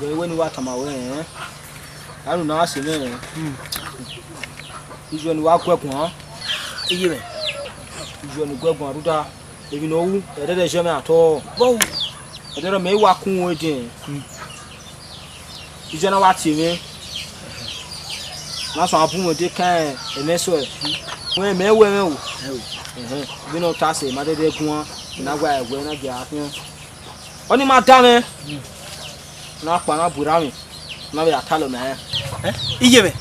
Gẹ wẹ ni wa tama wẹ, eh. Anu na se nẹ, eh. Ijuẹ ni wa guẹ guan. Iye mẹ. Ijuẹ ni guẹ guan ruda. Emwi ne ọ ru, ẹdẹdẹ zẹ mwẹ at all. Vbọ ru? Ẹdẹdẹ mẹ i wa kun uwẹ dẹn. Iye na wa tie mwẹ. Na sọ a bu mwẹ de kan ẹmwẹ sẹ. Wẹ mẹ wẹ mwẹ o. Ẹhẹn. Vbene ọ ta sẹ, ma dẹdẹ guan, na wa ẹwẹ na gia khian. Ọni ma da mwẹ. Na kpa na bu erha mwẹ. Na vbe a talọ mẹ rẹn. Eh? Iye mwẹ.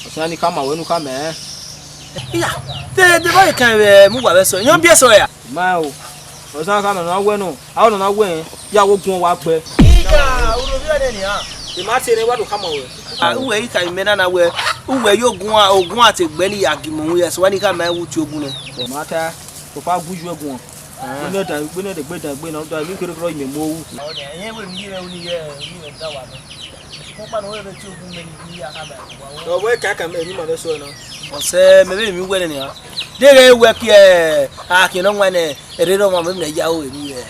Ọsẹ ni ka ma wẹ nu ka mẹ rẹn. Iya, de de ba kan vbe mu wa vbe sọ. Yan bi sọ ya. Ma o. Ọsẹ ka nọ na wẹ nọ. A nọ na wẹ, ya wo gun wa gbẹ. Iya, uro bi ẹdẹ nian. Ima te ne wa do ka ma wẹ. Ah, uwẹ i ka imẹ na na wẹ, uwẹ yo gun a, ogun a te gbẹ ni ya gi mu ya, so wa ni ka ma wu ti ogun nẹ. Ọ ma ta, to fa gu ju ẹgun. Gbẹnẹ dan, gbẹnẹ de gbe dan gbe na, da mi kere kere ime mo wu. Ọnẹ, ẹyẹn wẹ mi yẹ uni yẹ, uni yẹ da wa nọ. Kọkpa nọ wẹ ti ogun mẹ ni ya ka ba wa. Ọ wẹ ka ka mẹ ni ma vbe sọ na. Ọsẹ mẹ vbe mi wẹ nẹ nian. De ghẹ wẹ kiẹ, a kiẹ nọ wan nẹ, ẹre rọ wan mẹ ya o eni yẹ.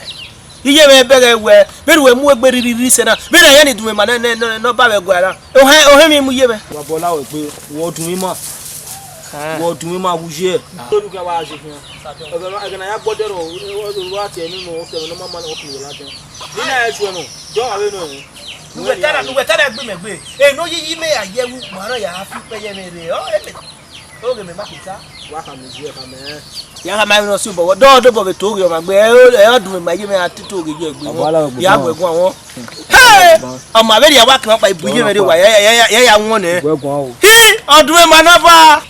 Iye mwẹ bẹghe wẹ, vbene uwẹ mu egbe rhirhi sẹ na, vbene ẹyẹn ni dun mwẹ ma nẹ, nẹ, nẹ, nẹ ọba mwẹ guẹ ra. Ohẹn, ohẹn mwẹ mu iye mwẹ. Wa bọ la wẹ gbe, wọ dun ima. Wọ dun ima wu ye. Tonu kẹ wa je khian. Ẹghẹ na, ẹghẹ na ya gbọdẹ rọ, wa tie ni no, tẹ no ma ma no ku la tẹ. Ni na e chuẹ no, jọ wa vbe no. Nuwẹ tara, nuwẹ tara gbe mẹ gbe. E no yi yi mẹ ya ye wu, ma no ya fi pe ye mẹ re. O, e mẹ. Oge mẹ ma kita. Wa ka mu zi ka mẹ. Ya ka ma no si bọbọ. Do do bọbọ to ge ma gbe. E o, e o dun ma ye mẹ a ti to ge ye gbe. Ya gbe gun awon. Hey! Ọmọ averi ya wa kan pa ibu ye mẹ re wa. Ya ya ya ya won nẹ. Gbe gun o. Hi, ọdun ma na ba.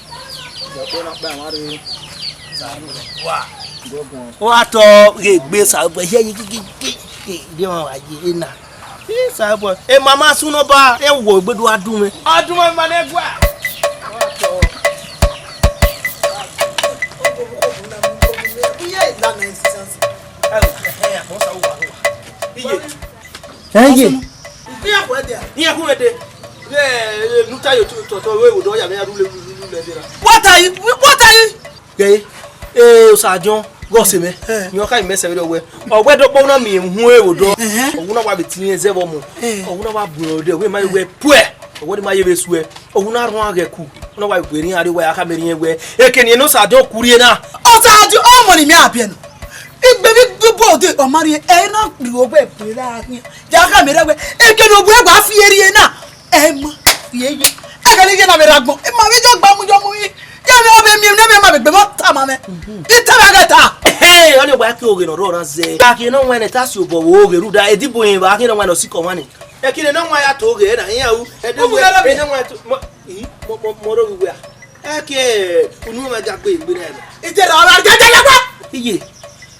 Wa to ge gbe sa bo ye ye ye ye. Ye ma wa ye na. Isa boy, e mama sun nọ ba, e wo egbe do a dun mwẹ. A dun mwẹ ma nẹ gua. Iye. Ẹ ye. Iye ku de. Ye, nuta yo to to we wo do ya me ya rule rule rule de ra. What are you? What are you? Ghe, eh, Osadiọn, Gọse mẹ, iyọn kha imẹ sẹ vberriọ wẹ, ọ wẹ dọkpọ na miẹn hu evo dọ, ọwuna wa vbe tie zẹ vbe ọmọ, ọwuna wa bu rẹ odẹ, wẹ ma ye wẹ puẹ, ọwọ ni ma ye vbe suẹ, ọwuna rhuan ghẹ ku, ọna wa vbe rhian rre, wa ya khama erriẹn wẹ, ekene ne Osadọn ku rrie na. Osadọn, ọmọ ni mẹ a biẹ nọ. Igbe vbe igbe bọ de, ọ ma rrie, ẹ na rrie owẹ bu ra khian. Ya khama erriẹn wẹ, ekene ne owẹ wa fi erriẹn na. Ẹ ma, ye ye. Ẹ gha ni ye na vbe rre agbọn. Ẹ ma vbe jọ gba mu jọ mu yi. Ya vbe ọ vbe miẹn ne ma vbe gbe mọ ta ma mẹ. I ta ma ghe ta. Hey, ọni wa ke oghe nọ rọ na zẹ. Ka ke no wan ne ta si obọ wo oghe ruda. Edibo yin ba ke no wan no si ko wan ni. Ẹ kire no wan ya to oghe na. Iyan u. Ẹ de we. Ẹ no wan to. Mo, i, mo, mo, mo ro wi wẹ. Eke unu ma ja gbe egbe na. Ite ra ra ja ja ya gba. Iye.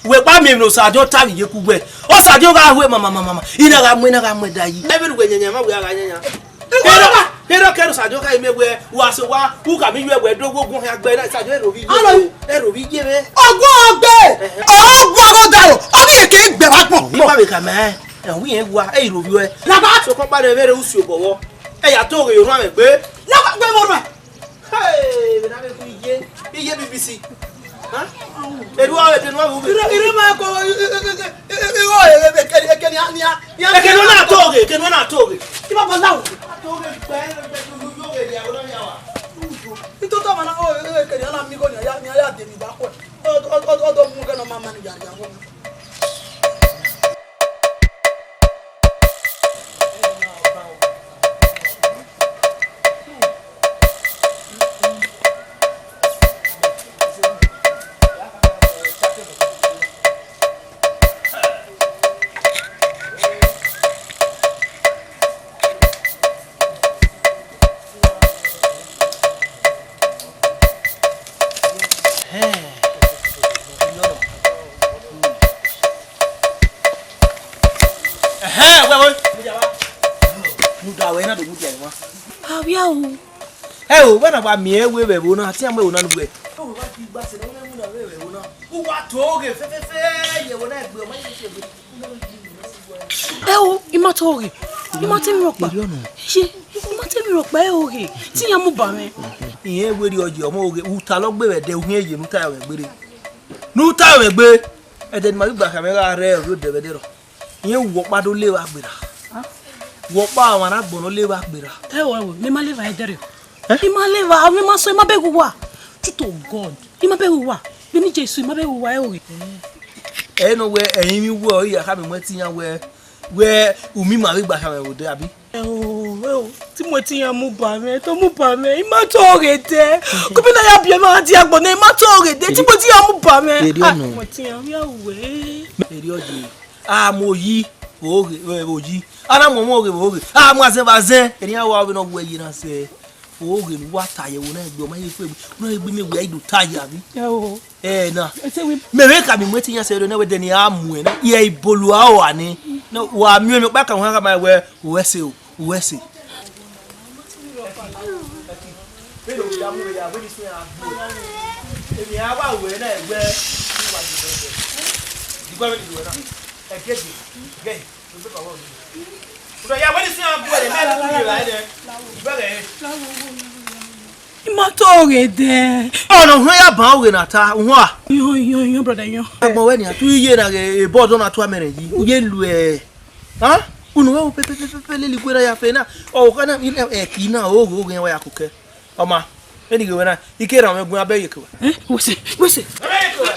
Wẹ kpa miẹn emwi ne Osadọn ta vbe iyeku wẹ. Osadọn gha hue mama mama mama. I na gha mu, i na gha mu ẹdẹ yi. Ebe ne uwẹ nyanya ma wẹ a gha nyanya. Kero, kero, kero Osadọn gha mẹ wẹ, wa so wa, u ka mi yọ wẹ do wo gun hia gbe na, Osadọn ero vbe iye. Alo. Ero vbe iye mẹ. Ọgua ọgbe. Ẹhẹn. Ọgua ọgọ daro. Ọ ghi ke gbe wa gbọn. Wi ma vbe ka mẹ. Ẹ wi yẹn wa, ẹ i ro vbe ẹ. Laba. So kọ pa ne vbe re usi obọ wọ. Ẹ ya to ghe orhuan mwẹ gbe. Laba gbe mo rẹ. Hey, vbe na vbe khu iye, iye B B C. Huh? Eru a vbe tenu a vbe ube. Ire, ire ma ko, i, i, i, i, i, i, o, e, e, e, keni, e, keni, a, ni a, ni a. Ekene na to ghe, ekene na to ghe. Iba ba lawo. A to ghe, gbe, gbe, gbe, gbe, gbe, gbe, ya, o na ya wa. Itoto ma na, o, e, e, keni, a na mi go ni, ya, ni a ya de mi ba ko. O, o, o, o, do mu ghe nọ ma ma ni ya, ya, wo. Ẹhẹn, wẹ, wẹ. Mudia wẹ na do mudia wa. Avia o. Ẹ o, wẹ na wa miẹn wẹ vbe ẹvbo na, te a mu ẹvbo na nu wẹ. Uwa to ghe fẹfẹfẹ, ye ẹvbo na gbe, ọ ma ye gbe. Ẹ o, I ma to ghe, I ma te emwi rhọkpa. Erriọ nọ. Ye, I ma te emwi rhọkpa, ẹ o ghe, te iran mu ba mwẹ. Irẹn wẹ erriọ ye ọmọ ghe, uta lọ gbe vbe ẹdẹ, uhiẹn ye ne uta mwẹ gbere. Ne uta mwẹ gbe, ẹdẹ ne ima ghi gba khian mwẹ gha rre ọvbiodẹ vbe ẹdẹrriọ. Irẹn wẹ ọkpa do le evba gberra. Wẹ ọkpa ọmwa ne agbọn nọ le evba gberra. Ẹ o, ẹ o, mẹ ma le evba ẹdẹrriọ. Eh? I ma le evba, mẹ ma sọ, I ma bẹghe uwa. True to God. I ma bẹghe uwa. Vbene Jesu, I ma bẹghe uwa, ẹ o ghe. Ẹ nọ wẹ, ẹrinmwi wẹ ọ ya khama mu ẹtin iran wẹ, wẹ u miẹn ima vbe gba khian mwẹ vbe odẹ, abi? Ẹ o, ẹ o, te mu ẹtin iran mu ba mwẹ, te mu ba mwẹ, I ma to ghe dẹ. Kọmẹ na ya biẹ ma dia agbọn nẹ, I ma to ghe dẹ, te mu ẹtin iran mu ba mwẹ. Erriọ nọ. Mu ẹtin iran, ya wẹ. Erriọ ye. A mu oyi vbe oghe, vbe oyi. A na mu ọmọ oghe vbe oghe. A mu azẹn vbe azẹn. Erriọ wa vbe nọ wẹ ye na sẹ. Vbe oghe ne uwa ta ye, wo na egbe, ọ ma ye fo egbe. Wo na egbe mẹ wẹ a i do ta ye, abi? Ẹ o. Ẹ na. Ẹ te wẹ. Mẹ vbe ka mi mu ẹtin iran sẹ rẹ na wẹ dẹ ne a mu ẹ na. Ye ibolu a o ani. Na wa miẹn mi ọkpa kan wa ka ma wẹ, u ẹse o, u ẹse. Vbene ovbi a mu vbe ya, vbene isun iran gbe. Emwi a wa wẹ na ẹgbẹ. Igua vbene iwẹ na. Ẹgẹdẹ. Gẹ. Udo ya wẹn si a bu ẹre mẹ lu ye ra ẹdẹ. Ibẹghe. I ma to ghe dẹ. Ọna uhẹn ya ban oghe na ta, uhua. Yo, yo, yo, brother, yo. Agbọn wẹ nian, tu iye na ghe, e bọdọ na tu amẹrẹ yi. U ye lu ẹ. Ha? Unu wẹ pe, pe, pe, pe, pe, lele igue na ya fe na. Ọ, ka na, ẹ, ẹ, ki na, oghe, oghe, wa ya kukẹ. Ọ ma, vbene I ghe wẹ na, I ke rhan mwẹ gun abẹ ye ke wẹ. Eh, wese, wese. Abẹ ye ke wẹ.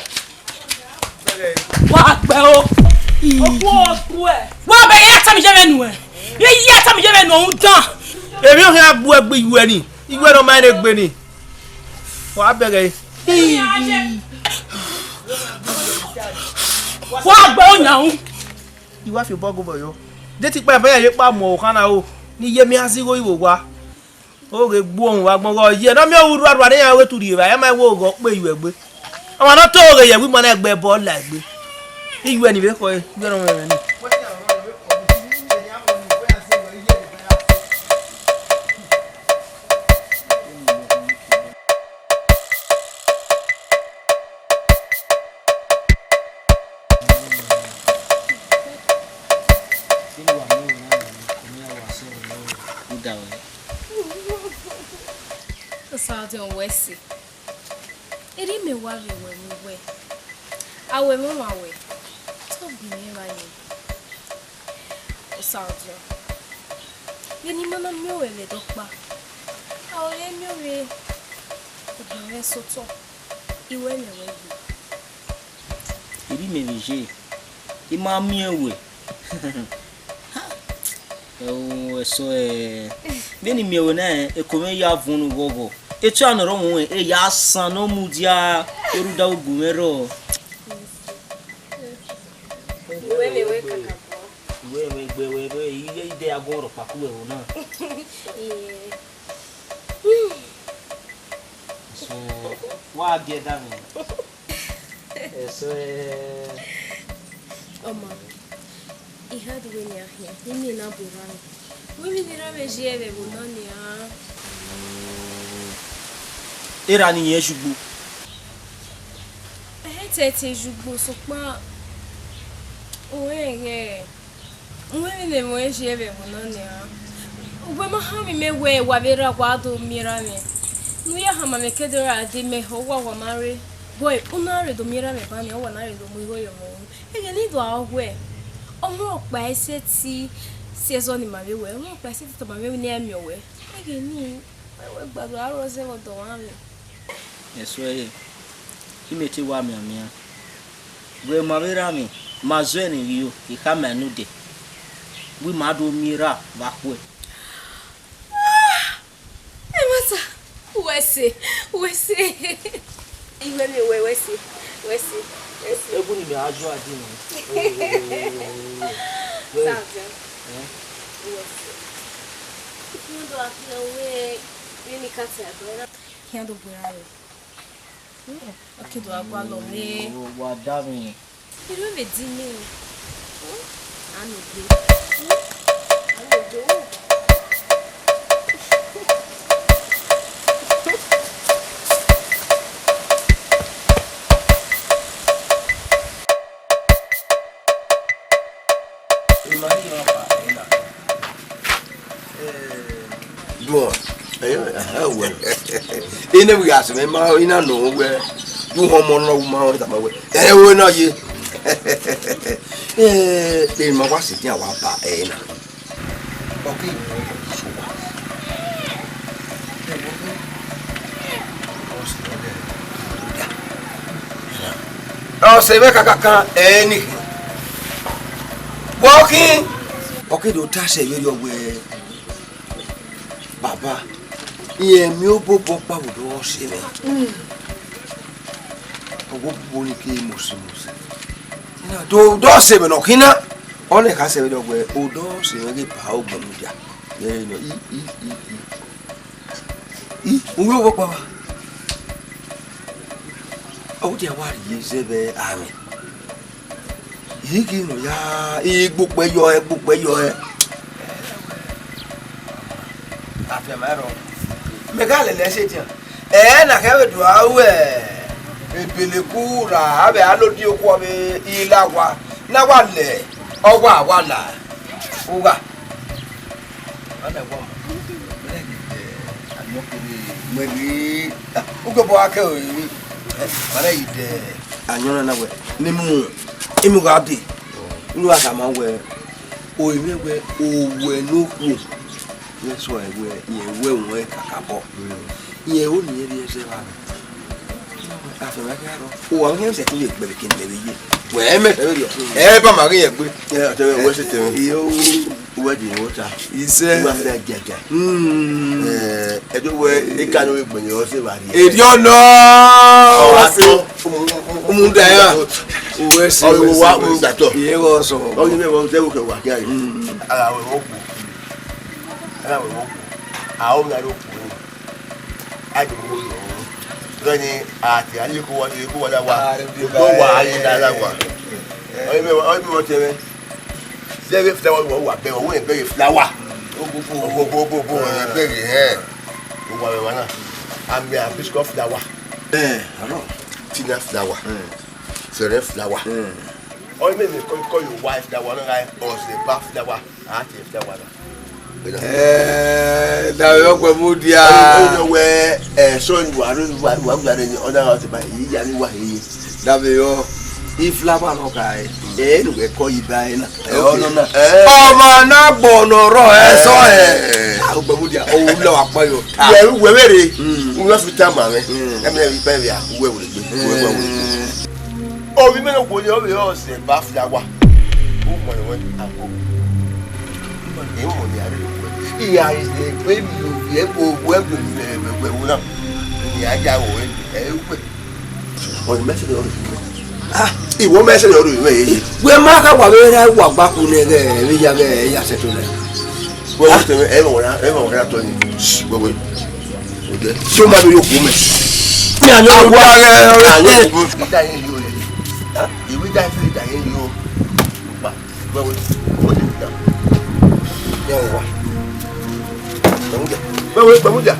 Wa gbẹ o. Okpu okpu ẹ. Wa bẹ ya tama iye mwẹ nuẹn. Ye ya tama iye mwẹ nuẹn dan. Emwi ọkhan gbe uwẹ gbe iwẹ ni. Iwẹ ne ọ ma rẹn egbe ni. Wa bẹghe. Wa gbẹ o yan. I wa fi obọ gobọ yọ. De te ikpa ẹfẹ ya ye kpa mu ọvbokhan na ro, ne I ye mia zẹ igho ivbo owa. Oghe gbuo ohun vbe agbọn ghe ọ ye, ne ọ miẹn ọvbe urhuarhua ne iran ru etu rhie evbare, ma wo ghe ọ kpe yu egbe. Ọmwa ne ọ to oghe ye ẹvbo ima na egbe ẹbọ la egbe. Iyu ẹre ni vbe khọe, iyu ẹre ọmwa ẹmwẹ ni. Osadọn wẹ ẹse. Erriọ mẹ wa rhie ruẹ vbe uwẹ. A wẹ mwẹ ọmwa wẹ, te ọ bu mwẹ evba ye. Osaọdiọn, vbene ima na miẹn ruẹ vbe ẹdẹ ọkpa, a ru ẹre miẹn ruẹ, obọ mwẹ sẹ otọ, I wẹ mẹ wẹ ye. Erha mẹ vbe ye, I ma miẹn ruẹ. Ẹo, ẹsọe, vbene I miẹn ruẹ na, eko mwẹ ya vuọn ne ughọghọ. Eto a nọ rọ mwẹ, e ya san ne ọ mudia, erha udaogu mwẹ rrọọ. Uwẹ mẹ wẹ kakabọ. Uwẹ mẹ gbe wẹ, wẹ, I, I de agbọn rhọkpa ku ẹvbo na. Iye. So, wa biẹ da mwẹ. Ẹsọe. Ọma, I ha do wẹ nian khian, ne I miẹn ne a bu erha mwẹ. Wẹ miẹn ne erha mwẹ ye vbe ẹvbo na nian. Erha ne irẹn zugbo. Ẹhẹn, tẹtẹ zugbo, sokpan, u rẹn ghẹ. Uwẹ vbene ẹmwẹ ye vbe ẹvbo na nian. Uwẹ ma hanmwẹ imẹ wẹ wa vbe rra wa do miẹn erha mwẹ. Ne u ya hanmwa mwẹ ke do ra de mẹ họ, wa wa ma rre. Bọe, u na rhe do miẹn erha mwẹ ba nian, ọ wa na rhe do mu igho ye ọmọ ru. Ẹghẹ ne I do a wẹ, ọmọ ọkpa i sẹtin si ẹzọ ne ima vbe wẹ, ọmọ ọkpa i sẹtin tama mwẹ ne I miẹn wẹ. Ẹghẹ nii, wẹ gbadu aro zẹ vbe ọdọ ọmwa mwẹ. Ẹsọe, imẹ te wa mianmian. Wẹ ma vbe erha mwẹ, ma zẹ ne I vbiẹ, I khama ẹn ne odẹ. Wẹ ma do miẹn erha vbe akhuẹ. Ẹmwata, wẹ sẹ, wẹ sẹ. Iwẹ mwẹ wẹ, wẹ sẹ, wẹ sẹ, wẹ sẹ. Ẹgu ni mẹ a jọ a di mwẹ. Wẹ, Sadia. Wẹ sẹ. Ifian do a khian wẹ, vbene I ka ta ẹre na. Khian do gbe ra rẹ. Ọ ke do a gualọ mwẹ. Wa da mwẹ. Erriọ vbe di mẹ. Anogbe. Anogbe. Duọ, ẹyọ, ẹhẹ, wẹ. Ene vbe gha sẹ mwẹ ma, I na nọ wẹ, du họn ọmọ nọ, ma họn tama wẹ. Ẹ wẹ na ye. Eh, emwi ma wa sẹ, dia wa ba ẹre na. Ọ ke so wa. Ọ sẹ mwẹ kakaka, ẹ ni. Vbọ khin? Ọ ke do ta sẹ vberriọ wẹẹ, baba, irẹn miẹn obobọ ọkpa vbe odọ sẹ mwẹ. Ọghe obubu ni ke mose mose. Na do, do sẹ mwẹ ne ọ khin na. Ọnii kha sẹ vberriọ wẹẹ, odọ sẹ mwẹ ghi ba ogbẹn mudia. Ẹ nọ, i, i, i, i. I, u vbe obọ ọkpa wa. Ọ dia wa rhie zẹ vbe amwẹ. I ghi nọ ya, i gbe ukpẹ yọ ẹ, gbe ukpẹ yọ ẹ. Afianma rrọọ. Mẹ gha lele ẹse tian. Ẹ na khẹ vbe do a ru ebeleku ra avbe alodiọkhuẹ vbe ila owa. Ne a wa lẹ, ọ wa, wa la. U gha. Ana wa ma, mẹ na ghi de, a nọ kere, mẹ ghi, ah, u ke bọ a ke ore. Mẹ na ghi de. Ayọn na wẹ, ne mu, imu gha de. Unu a khama wẹ, o mwẹ wẹ, owẹ ne okhuo. Ye sọ wẹ, irẹn wẹ kakabọ. Irẹn ro ne irẹn rhie zẹ vbe amwẹ. Afianma khian rrọọ. Uwa vbe khian sẹtin ye gbe vbe kene vbe ye. Wẹ mẹ sẹ vberriọ. Ẹ ba ma ghi yẹn gbe. Ẹ, ọtẹn mwẹ, wẹ sẹ tẹn mwẹ. Iyo. Uwẹ di ne wọ ta. Isẹ. Uwa fẹ giagia. Hmm. Ẹ, ẹdẹ wẹ, e ka no gbe yẹn, ọ sẹ vba rhie. Erriọ nọ. Ọ wa tọ. Umu da ya. Uwẹ sẹ, ọ, uwẹ wa, sẹ, umu da tọ. Iye wọ sọ. Ọ ni mẹ wọ, tẹ wo kẹ wa kia yi. Hmm. Ara wẹ wọ kpo. Ara wẹ wọ kpo. A do mu yọ. Vbene a tie a ye ko wa, ye ko wa da wa. Do wa a ye da da wa. Ọyẹnmẹ, ọyẹnmẹ, ọtẹn mwẹ. Zẹ vbe flower wa, wa bẹ, wa wẹ bẹ flower. Obobo, obobo, obobo, bẹ, ẹ. Wa vbe wa na. Ami a biscuit flower. Ẹ, arọ. Tina flower. Fẹrẹ flower. Ọyẹnmẹ, ko, ko yo wa flower na, like, ọsẹ ba flower. A tie flower na. Ẹ, da vbe ọkpẹ mudia. Ọ wẹ, ẹ, sọ ni wa, wa, wa, wa, ni, ọ na, ọ ti ba, iya ni wa, iya. Da vbe yọ. Iflawa nọ khae, ẹ ne uwẹ kọ yi ba ẹre na. Ẹ, ọ nọ na. Ẹ. Ọmwa na gbọ nọ rrọọ, ẹ sọ ẹ. Ẹ. A, Ogbẹmudia, ọ lẹ wa kpa yọ. Wẹ, wẹ vbe rre, mm, u na fi tama mwẹ. Mm. Ẹ mẹ vbe ikpẹvbiẹ, uwẹ wẹ egbe, uwẹ wẹ egbe. Mm. Ovbi mwẹ ne okhuo ye, ọ vbe ọse ba Iflawa. U mọ ẹre wẹ, a go. Ẹ mọ ne a rre wẹ. Iya, ẹ, egbe mi, ovbi ẹre, ovbi ẹre, ovbi ẹre, ovbi ẹre, ovbi ẹre, ovbi ẹre, ovbi ẹre, ovbi ẹre. Ọ, mẹ sẹ ne ọ rhie mwẹ. Ah, iwọ mẹ sẹ ne ọ rhie mwẹ ye. Wẹ ma ka wa vbe ra wa gba ku nẹ ghẹ, vbe ya ghẹ ya sẹ to nẹ. Wẹ, wẹ, tẹ, ẹ mọ wẹ, ẹ mọ wẹ tọ ni. Wẹ, wẹ. Odẹ. So ma do yo ku mẹ. Mi a nyọ wa ghẹ, ẹ, ẹ. Ida ye yo le. Ha? Iwe da fi da ye yo. Ba. Wẹ, wẹ. Wẹ, wẹ. Wẹ, wẹ. Wẹ, wẹ, wẹ.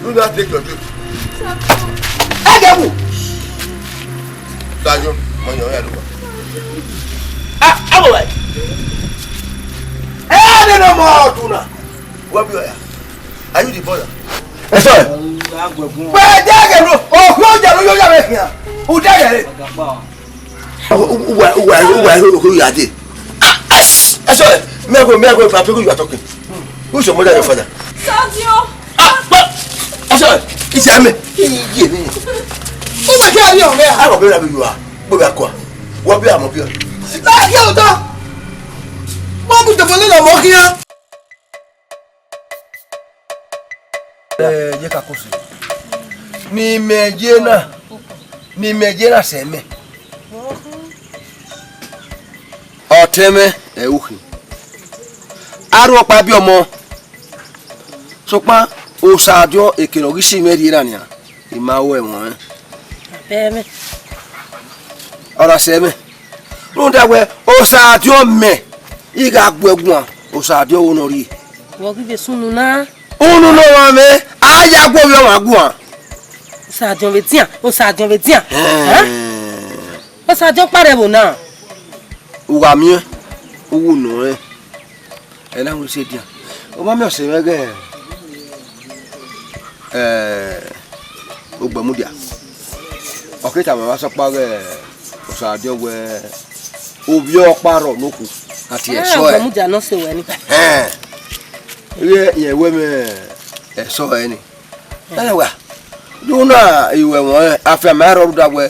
Do not take your drink. Ẹ gẹ mu. Sadio, mo yan ya lugba. Ah, abo wa. Eh, ne no more tuna. What be ya? Are you the brother? Ẹ sọ ẹ. Wẹ de gẹ lo. O ko ja lo yo ya me khian. U de gẹ re. Uwa, uwa, uwa, uwa, uwa, uwa, uwa, uwa. Ah, ẹ sọ ẹ. Me go, me go, Papa, you are talking. Who's your mother, your father? Sadio. Ah, but, ẹ sọ ẹ. It's a me. Iye ni. Ó wà kí a rí ọ̀rẹ́ à. A wà bẹ́ẹ̀ bí wà. Bó bá kọ́ a. Wọ́n bí àmọ́ bí ọ. Láyé ọ̀tá. Wọ́n mú tẹ̀fọ́ nínú ọmọ kíá. Ẹ, ye ka kosi. Ni mẹ ye na, ni mẹ ye na sẹ mẹ. Ọtẹn mwẹ, ẹ, u khin. Arhuọkpa biẹ ọmọ. Sokpan, Osa diọn eke ne ọ ghi si mwẹ rhie na nian, I ma ru ẹmwẹ ọnrẹn. Bẹẹmẹ. Ọ na sẹ mẹ. Rhunmwuda wẹ, Osa diọn mẹ, I gha gu ẹre guan, Osa diọn vbe nọ rrie. Wẹ ọ ghi vbe sunu na? Unu ne ọmwa mwẹ, a ya gu ovbi ọmwa guan. Osa diọn vbe dian, Osa diọn vbe dian. Hẹn. Hẹn? Osa diọn kparẹ vbo na? U gha miẹn, u wu nọ rẹn. Ẹ na wẹ sẹ dian. Ọ ma miẹn ọse mwẹ ghẹ, ẹ, Ogbẹmudia. Ọ ke tama mwẹ asọkpa ghẹ, Osa diọn wẹ, ovbi ọkpa rrọọ ne okhu, a tie ẹsọ ẹre. Ogbẹmudia ne ọ sẹ wẹ ni. Hẹn. Ighẹ irẹn wẹ mwẹ ẹsọ ẹre ni. Ẹnẹwa, do na iwẹ wọn, afianma rrọọ rhunmwuda wẹ,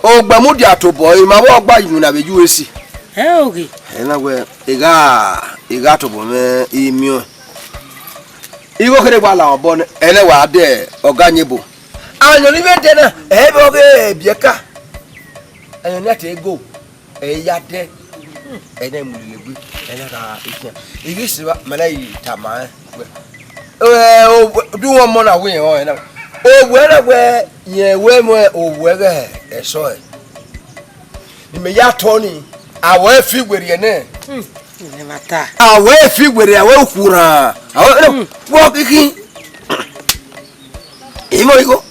Ogbẹmudia tobọ, I ma vbe ọgba iwinna vbe ye uẹ esi. Ẹ oghe. Ẹ na wẹ, I gha, I gha tobọ mwẹ imiọn. Igho kherhe wa la obọ nẹ, ẹnẹwa dẹ ọga Nyebo. Ayọn ni vbe dẹ na, ẹ vbe ọghe Ebiẹka. Ayọn ni a te go. Ẹ ya dẹ, ẹ na mu lele egbe, ẹ na gha khian. I ghi sẹ evba, ma na ghi tama rẹn wẹ, ẹ, o, do uwẹ ọmọ na wẹ irẹn ọnrẹn na. Ovbi ẹre wẹ, irẹn wẹ mu ovbi ẹre ghẹ ẹsọ ẹre. Ne imẹ ya tọ nii, a wẹ fi werriẹ nẹ. Hmm, ẹmwata. A wẹ fi werriẹ, a wẹ ukhu rran. A wẹ, hmm, wọ kiki. Imọ igho.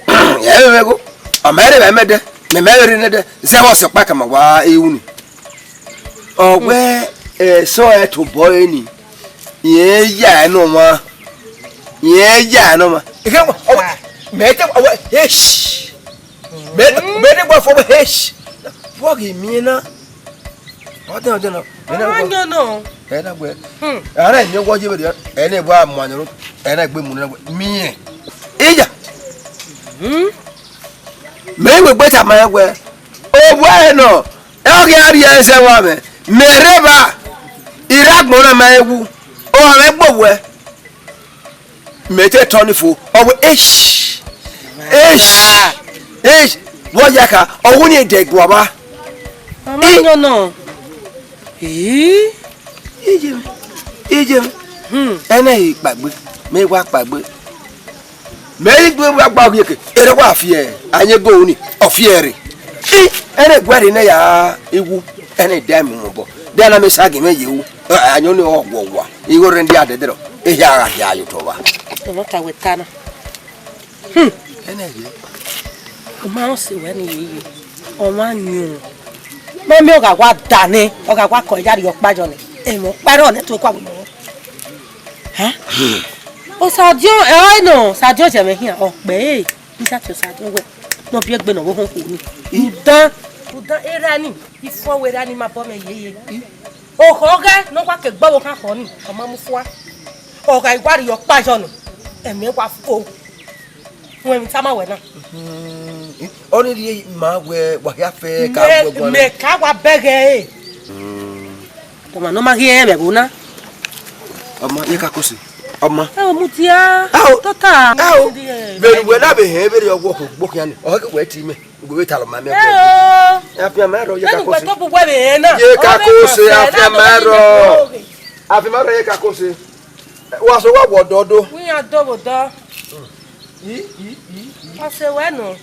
Ẹ vbe mwẹ igho. Ọ ma rre vbe mẹ dẹ, mẹ mẹ vbe rre nẹ dẹ, zẹ vbe ọse ọkpa kama wa iru ni. Ọ wẹ, ẹsọ ẹre tobọ ẹre ni, irẹn ya ẹre ne ọmwa, irẹn ya ẹre ne ọmwa. Ike, ọ wẹ, mẹ te, ọ wẹ, eish. Mẹ, mẹ te gba fọ wẹ, eish. Vbọ ghi miẹn na? Ọ dẹ, ọ dẹ nọ. Mẹ na gba. Ọ yọn nọ. Ẹ na gbe. Hmm. Ara ẹmí ọgua ye vberriọ, ẹ na gba mu anẹ ro, ẹ na gbe mu na gbe. Miẹn. Iya. Hmm. Mẹ i wegbe tama rẹn wẹ, ovbi ẹre nọ, ọ ghi a rhie ẹse ẹmwẹ mwẹ, mẹ rre evba, I rre agbọn na ma wu, ọ mwẹ gbe owẹ. Mẹ te tọ ni fo, ọ wẹ, eish, eish, eish, vbọ ya kha, ọ wu ni dẹ guan vba. Ọ ma yọn nọ. Ii. Iye mwẹ, iye mwẹ. Hmm. Ẹnẹ i kpaegbe, mẹ wa kpaegbe. Mẹ i gbe wa gba ogieke, erha wa fi ayẹn go ni, ọ fi ẹre. I, ẹnẹ guẹ rre nẹ ya iwu, ẹnẹ da mu obọ. De ana mẹ sa gie mwẹ ye wu, ayọn ni ọ guọghọ, igho rre ndị adẹdẹrọ, ehia gha hia ye otọ vba. Ọmọ ta wẹ ta na. Hmm. Ẹnẹ ye. Ọ ma rẹn ọse wẹ ni ye ye. Ọ ma yọn. Ma miẹn ọ gha wa da nẹ, ọ gha wa kọ ya rhie ọkpa yọ nẹ. Ẹmwẹ ọkpa rrọọ nẹ, tu ekua wẹ nọ. Hẹn? Osadiọn, ẹ, ọre nọ, Osadiọn jẹ mwẹ khian, ọ kpẹ, ẹ, I ya tie Osadiọn wẹ, ne ọ biẹ egbe ne ọ vbe họn okhuo ni. Udan. Udan erha ni, ifo wẹ erha ni ma bọ mẹ yeye. Okhọ ọghẹ ne ọ wa ke gbe ọvbokhan khọ ni, ọ ma mu fua. Ọ gha wa rhie ọkpa yọ nọ, ẹmwẹ wa fo. Wẹ emwi tama wẹ na. Ọni rhie ma wẹ wa hia fẹ ka Mẹ, wẹ guan. Mẹ ka wa bẹghe ẹre. Ọmwa ne ọ ma ghi rẹn mwẹ ẹvbo na. Ọma, ye ka kose. Ọma. Ẹ o, mudia. Ao. Tota. Ao. Vbene uwẹ na vbe hẹn vberriọ ọghe ọkhuo gbe okhian ni, ọ ghi wẹ tie mẹ. Ugbẹn vbe talọ ma mẹ. Ẹ o. Afianma rrọọ, ye ka kose. Vbene uwẹ tobọ uwẹ vbe hẹn na. Ye ka kose, afianma rrọọ. Afianma rrọọ, ye ka kose. Wa so wa wọ ọdọ do. Wẹ iran do vbe odọ. Ọ sẹ wẹ nọ.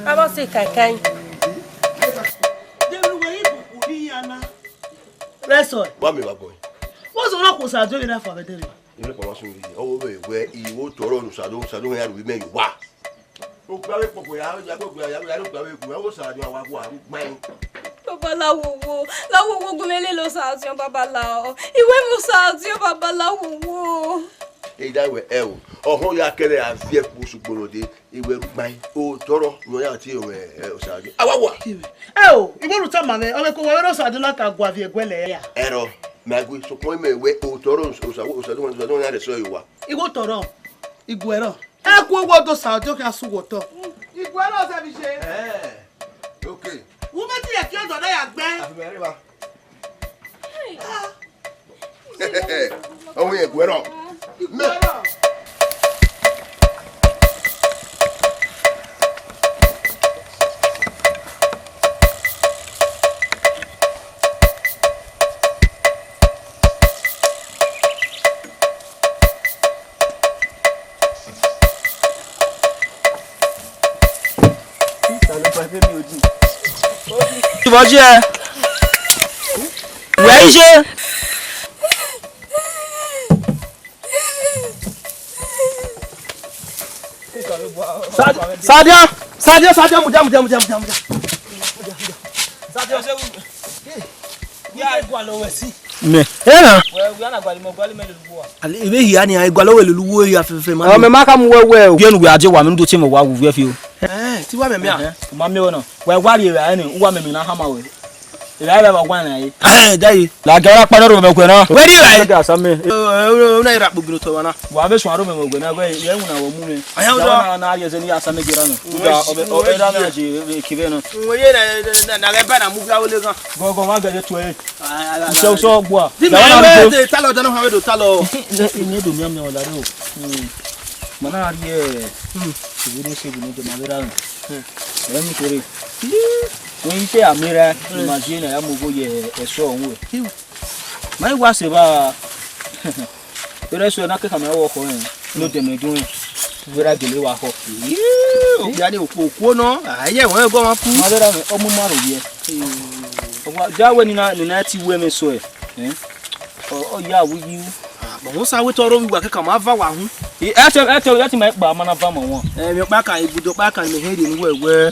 Avbe ọ sẹ kaikai. Rẹsọ. Wa mi wa gbọ. Wọ́n sọ náà kò sàdó yẹn náà fà bẹ́tẹ̀ rẹ̀. Ilé pàmò sùn yìí, ọwọ́ bẹ̀ wẹ ìwọ tọrọ nù sàdó, sàdó yẹn rù mẹ́ yìí wá. Ó gbá wé pọ̀pọ̀ yà, yà gbọ́ gbé, yà gbọ́ gbé, ó sàdó yẹn wá wá, ó gbá yín. Babaláwo wo, láwo wo gun mele lọ sàdó babaláwo. Ìwé mu sàdó babaláwo wo. Ẹ dá ìwé ẹ o, ọ̀hún ya kẹrẹ àfi ẹ̀kú ṣùgbọ́n òde. Iwẹ rugbain, o tọrọ, nọ ya tie wẹ, ẹ, Osaje. Awa wa. Ẹ o, iwẹ ru tama mwẹ, ọmọ eko wẹ rẹ Osaje na ka gua viẹ ẹguẹlẹ ya. Ẹrọ, mẹ gui, sokpan mẹ wẹ o tọrọ, Osaje, Osaje, Osaje, Osaje, ya rẹ sọ wa. Iwẹ tọrọ, iguẹrọ. Ẹ ku owó do sa ọjọ kí a sùn wọ tọ. Iguẹrọ ọsẹ mi ṣe. Ẹ, okay. Wọ́n bẹ ti yẹ kí ọ̀dọ̀ náà yà gbẹ́. Àfi mẹ́rin wa. Ọmọ yẹn gbẹrọ. Ìbọn jí ẹ. Wẹ iye. Sadia, Sadia, Sadia, mudia, mudia, mudia, mudia, mudia. Sadia, mẹ. Ẹ na. Ali, ibe hia ni, a gualọ wẹ lele uwu ya fẹfẹ ma. Ọ, mẹ ma ka mu wẹ wẹ o. Biẹ nu wẹ aje wa, mẹ nu do tie mẹ wa wu vẹ fi o. Ẹ, ti wa mẹ mẹ a. Ẹhẹn, ma mẹ wẹ nọ. Wẹ wa rhie vbe a ẹnẹ, uwa mẹ mẹ na hama wẹ. Ira ira wa wa na ye. Ẹ, da ye. La ga ra pa na ro mẹ guẹ na. Wẹ rhie vbe a. Ga sa mẹ. Ẹ, ẹ, ẹ, na ira kpo gino tọ wa na. Wa vbe suan ro mẹ guẹ na, wẹ, ye wu na wọ mu mẹ. Aya, da wa na, na ye zẹ ni ya sa mẹ gera nọ. Uda, ọbẹ, ọbẹ da na je, ẹ, kivẹ nọ. Wẹ ye na, na, na, na, na, ba na mu ga ole gan. Gọgọ wa gẹdẹ tuẹ. Usẹ usẹ ọgbua. Di mẹ wẹ de talọ dana ha wẹ do talọ. Ini do mian mian la do. Ma na ri e. Ìwé de se bi ne de ma vera. Ẹ mi kere. Wẹ ite amera, ma je na ya mu go ye eso ohun we. Ma wa se ba. Ere so na ke kama wo ko en. No de me dun. Vera gele wa ko. Okpia ni okpo okuo nọ, aye wẹ gọ ma pu. Ma vera me, ọmu ma ro ye. Ọwa, ja wẹ ni na, ni na ti wẹ me so ẹ. Eh? Ọ, ọ ya wu yi. But wọ́n sá wé tọrọ wíwà kẹ́kọ̀ọ́ máa fà wá hún. Ẹ tẹ, ẹ tẹ, ẹ tẹ ma gba ma na va ma wọn. Ẹ, mi ọkpa kan, ibùdó ọkpa kan ni mi hẹ́n rè ní wẹ̀wẹ́.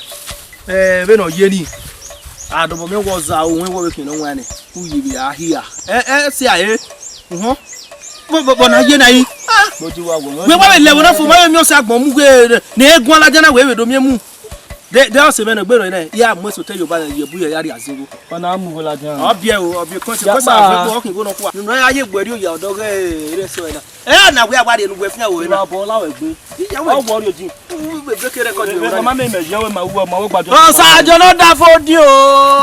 Ẹ, bẹ́ẹ̀ náà yé ni. Àdọ̀bọ̀ mi wọ za ohun ìwọ wẹ̀kẹ̀ náà wọn ni. Kú yìí bẹ̀ á híà. Ẹ, ẹ, ṣe àyè. Uhun. Bọ̀, bọ̀, bọ̀ náà yé náà yìí. Ah! Mo ti wá wò wọ́n. Wíwá mi lẹ̀ wọ́n náà fún mi, mi ọ̀sẹ̀ àgbọ̀n mú gbé ní eégún alájà náà wèé wèé domi mú. De, de ọsẹ mẹ ne gbe rẹ nẹ, ya mu eso te Yoruba ye bu ye ya ria zero. Ọna mu wẹ ladian. Ọbiẹ o, ọbiẹ kọsẹ, kọsẹ, àfẹ kọ ọkìn gbọnọ kua. Nínú ayé gbẹ̀rí òyà ọ̀dọ́ gẹ́ ẹ̀rẹ́ sọ ẹ̀ náà. Ẹ na wẹ àwárí ẹnu wẹ fún ìyàwó ẹ̀ náà. Ìwà bọ̀ láwẹ̀ gbé. Ìyàwó ẹ̀. Ọwọ́ rí ojú. Wọ́n bẹ bẹ kéré kọ́ ju ìwé náà. Mama mi mẹ yẹ wẹ ma wọ ma wọ gbàjọ. Ọ̀sán àjọ náà dá fún odi o.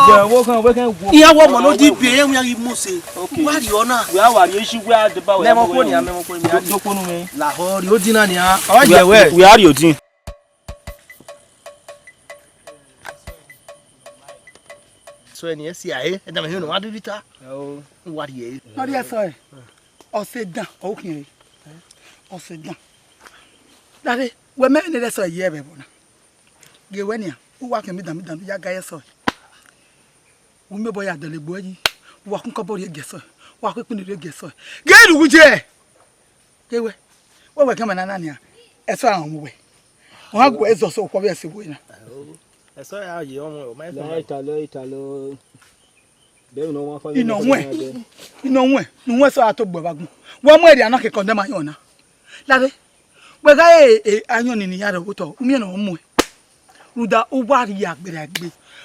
Wẹ̀ wọ́n kan wẹ́ kẹ́ wọ. Ìyàwó ọmọ ló di bìí ẹ̀yẹ́ wọn yà rí mú ṣe. Ok. Wá rí ọ náà. Wẹ́ àwárí ẹ ṣí wẹ́ àdébáwẹ̀. Mẹ́mọ́ kò ní a, mẹ́mọ́ kò ní a. Dókònú mi. Làhọ́ rí ó dín náà ni a. Ọ̀yẹ̀wẹ̀. Wẹ́ á rí òdì. So ẹni ẹ si ahe, ẹ dama hino wa diri ta. Wa ri ẹ. Nọ ri ẹsọ ẹ. Ọse dan, ọ khin ẹ. Ọse dan. Dade, wẹ mẹ ne ẹsọ ẹ ye ẹvbo na. Ghe wẹ nian, u wa khin mi dan mi dan ya ga ẹsọ ẹ. U mi obọ ya dẹlegbo ẹyi. U wa kun kọbọ rhie gie ẹsọ ẹ. U wa kun ikpinni rhie gie ẹsọ ẹ. Ghe ru je. Kewẹ, wẹ wẹ kẹmẹ nana nian, ẹsọ ra mu wẹ. Ọ gha gu ẹzọ sẹ okhuo vbe ẹse vbe na. Ẹsọ ra ye ọmọ, ọ ma ẹsọ. La italọ, italọ. Bẹẹ ne ọ wa fa. Inọ wẹ, inọ wẹ, ne wẹ ẹsọ ra to gbe vbe agbọn. Wẹ mu ẹre ana kekọ nẹ ma yọn na. Lare, wẹ gha e ayọn nini ya rẹ vbe otọ, u miẹn ne ọ muẹn. Rhunmwuda uwa rhie agbera egbe.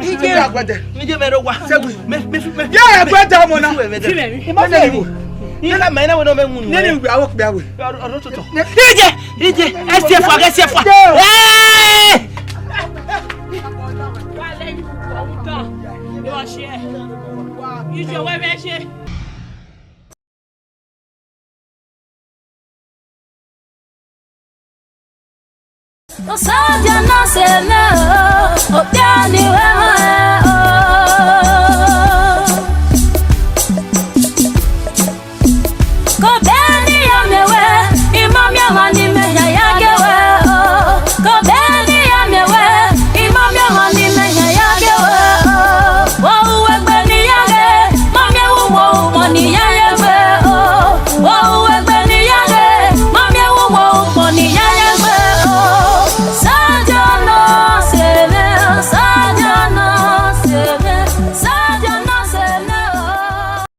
Ije agbẹdẹ. Ije mẹ rọ wa. Sẹgun. Mẹ, mẹ, mẹ. Ye agbẹdẹ ọmọ na. Fi mẹ mi. Ima fẹ iwo. Ila mẹ na wẹ no mẹ wunu. Nene ẹ. Uwe awo kpe awe. Ọrọ, ọrọ tutu. Ije, ije, ẹsiẹfua, ẹsiẹfua. Ee! Ije wẹ vbe ẹse. Osadia na sẹ mẹ o, okpia ni wẹ mwa o. Kobeni ya miẹn wẹ, I ma miẹn ọmwa ni mẹ yan ya gie wẹ o. Kobeni ya miẹn wẹ, I ma miẹn ọmwa ni mẹ yan ya gie wẹ o. Vbe uwu egbe ne I ya ghe, ma miẹn vbe uwu ọmwa ni ya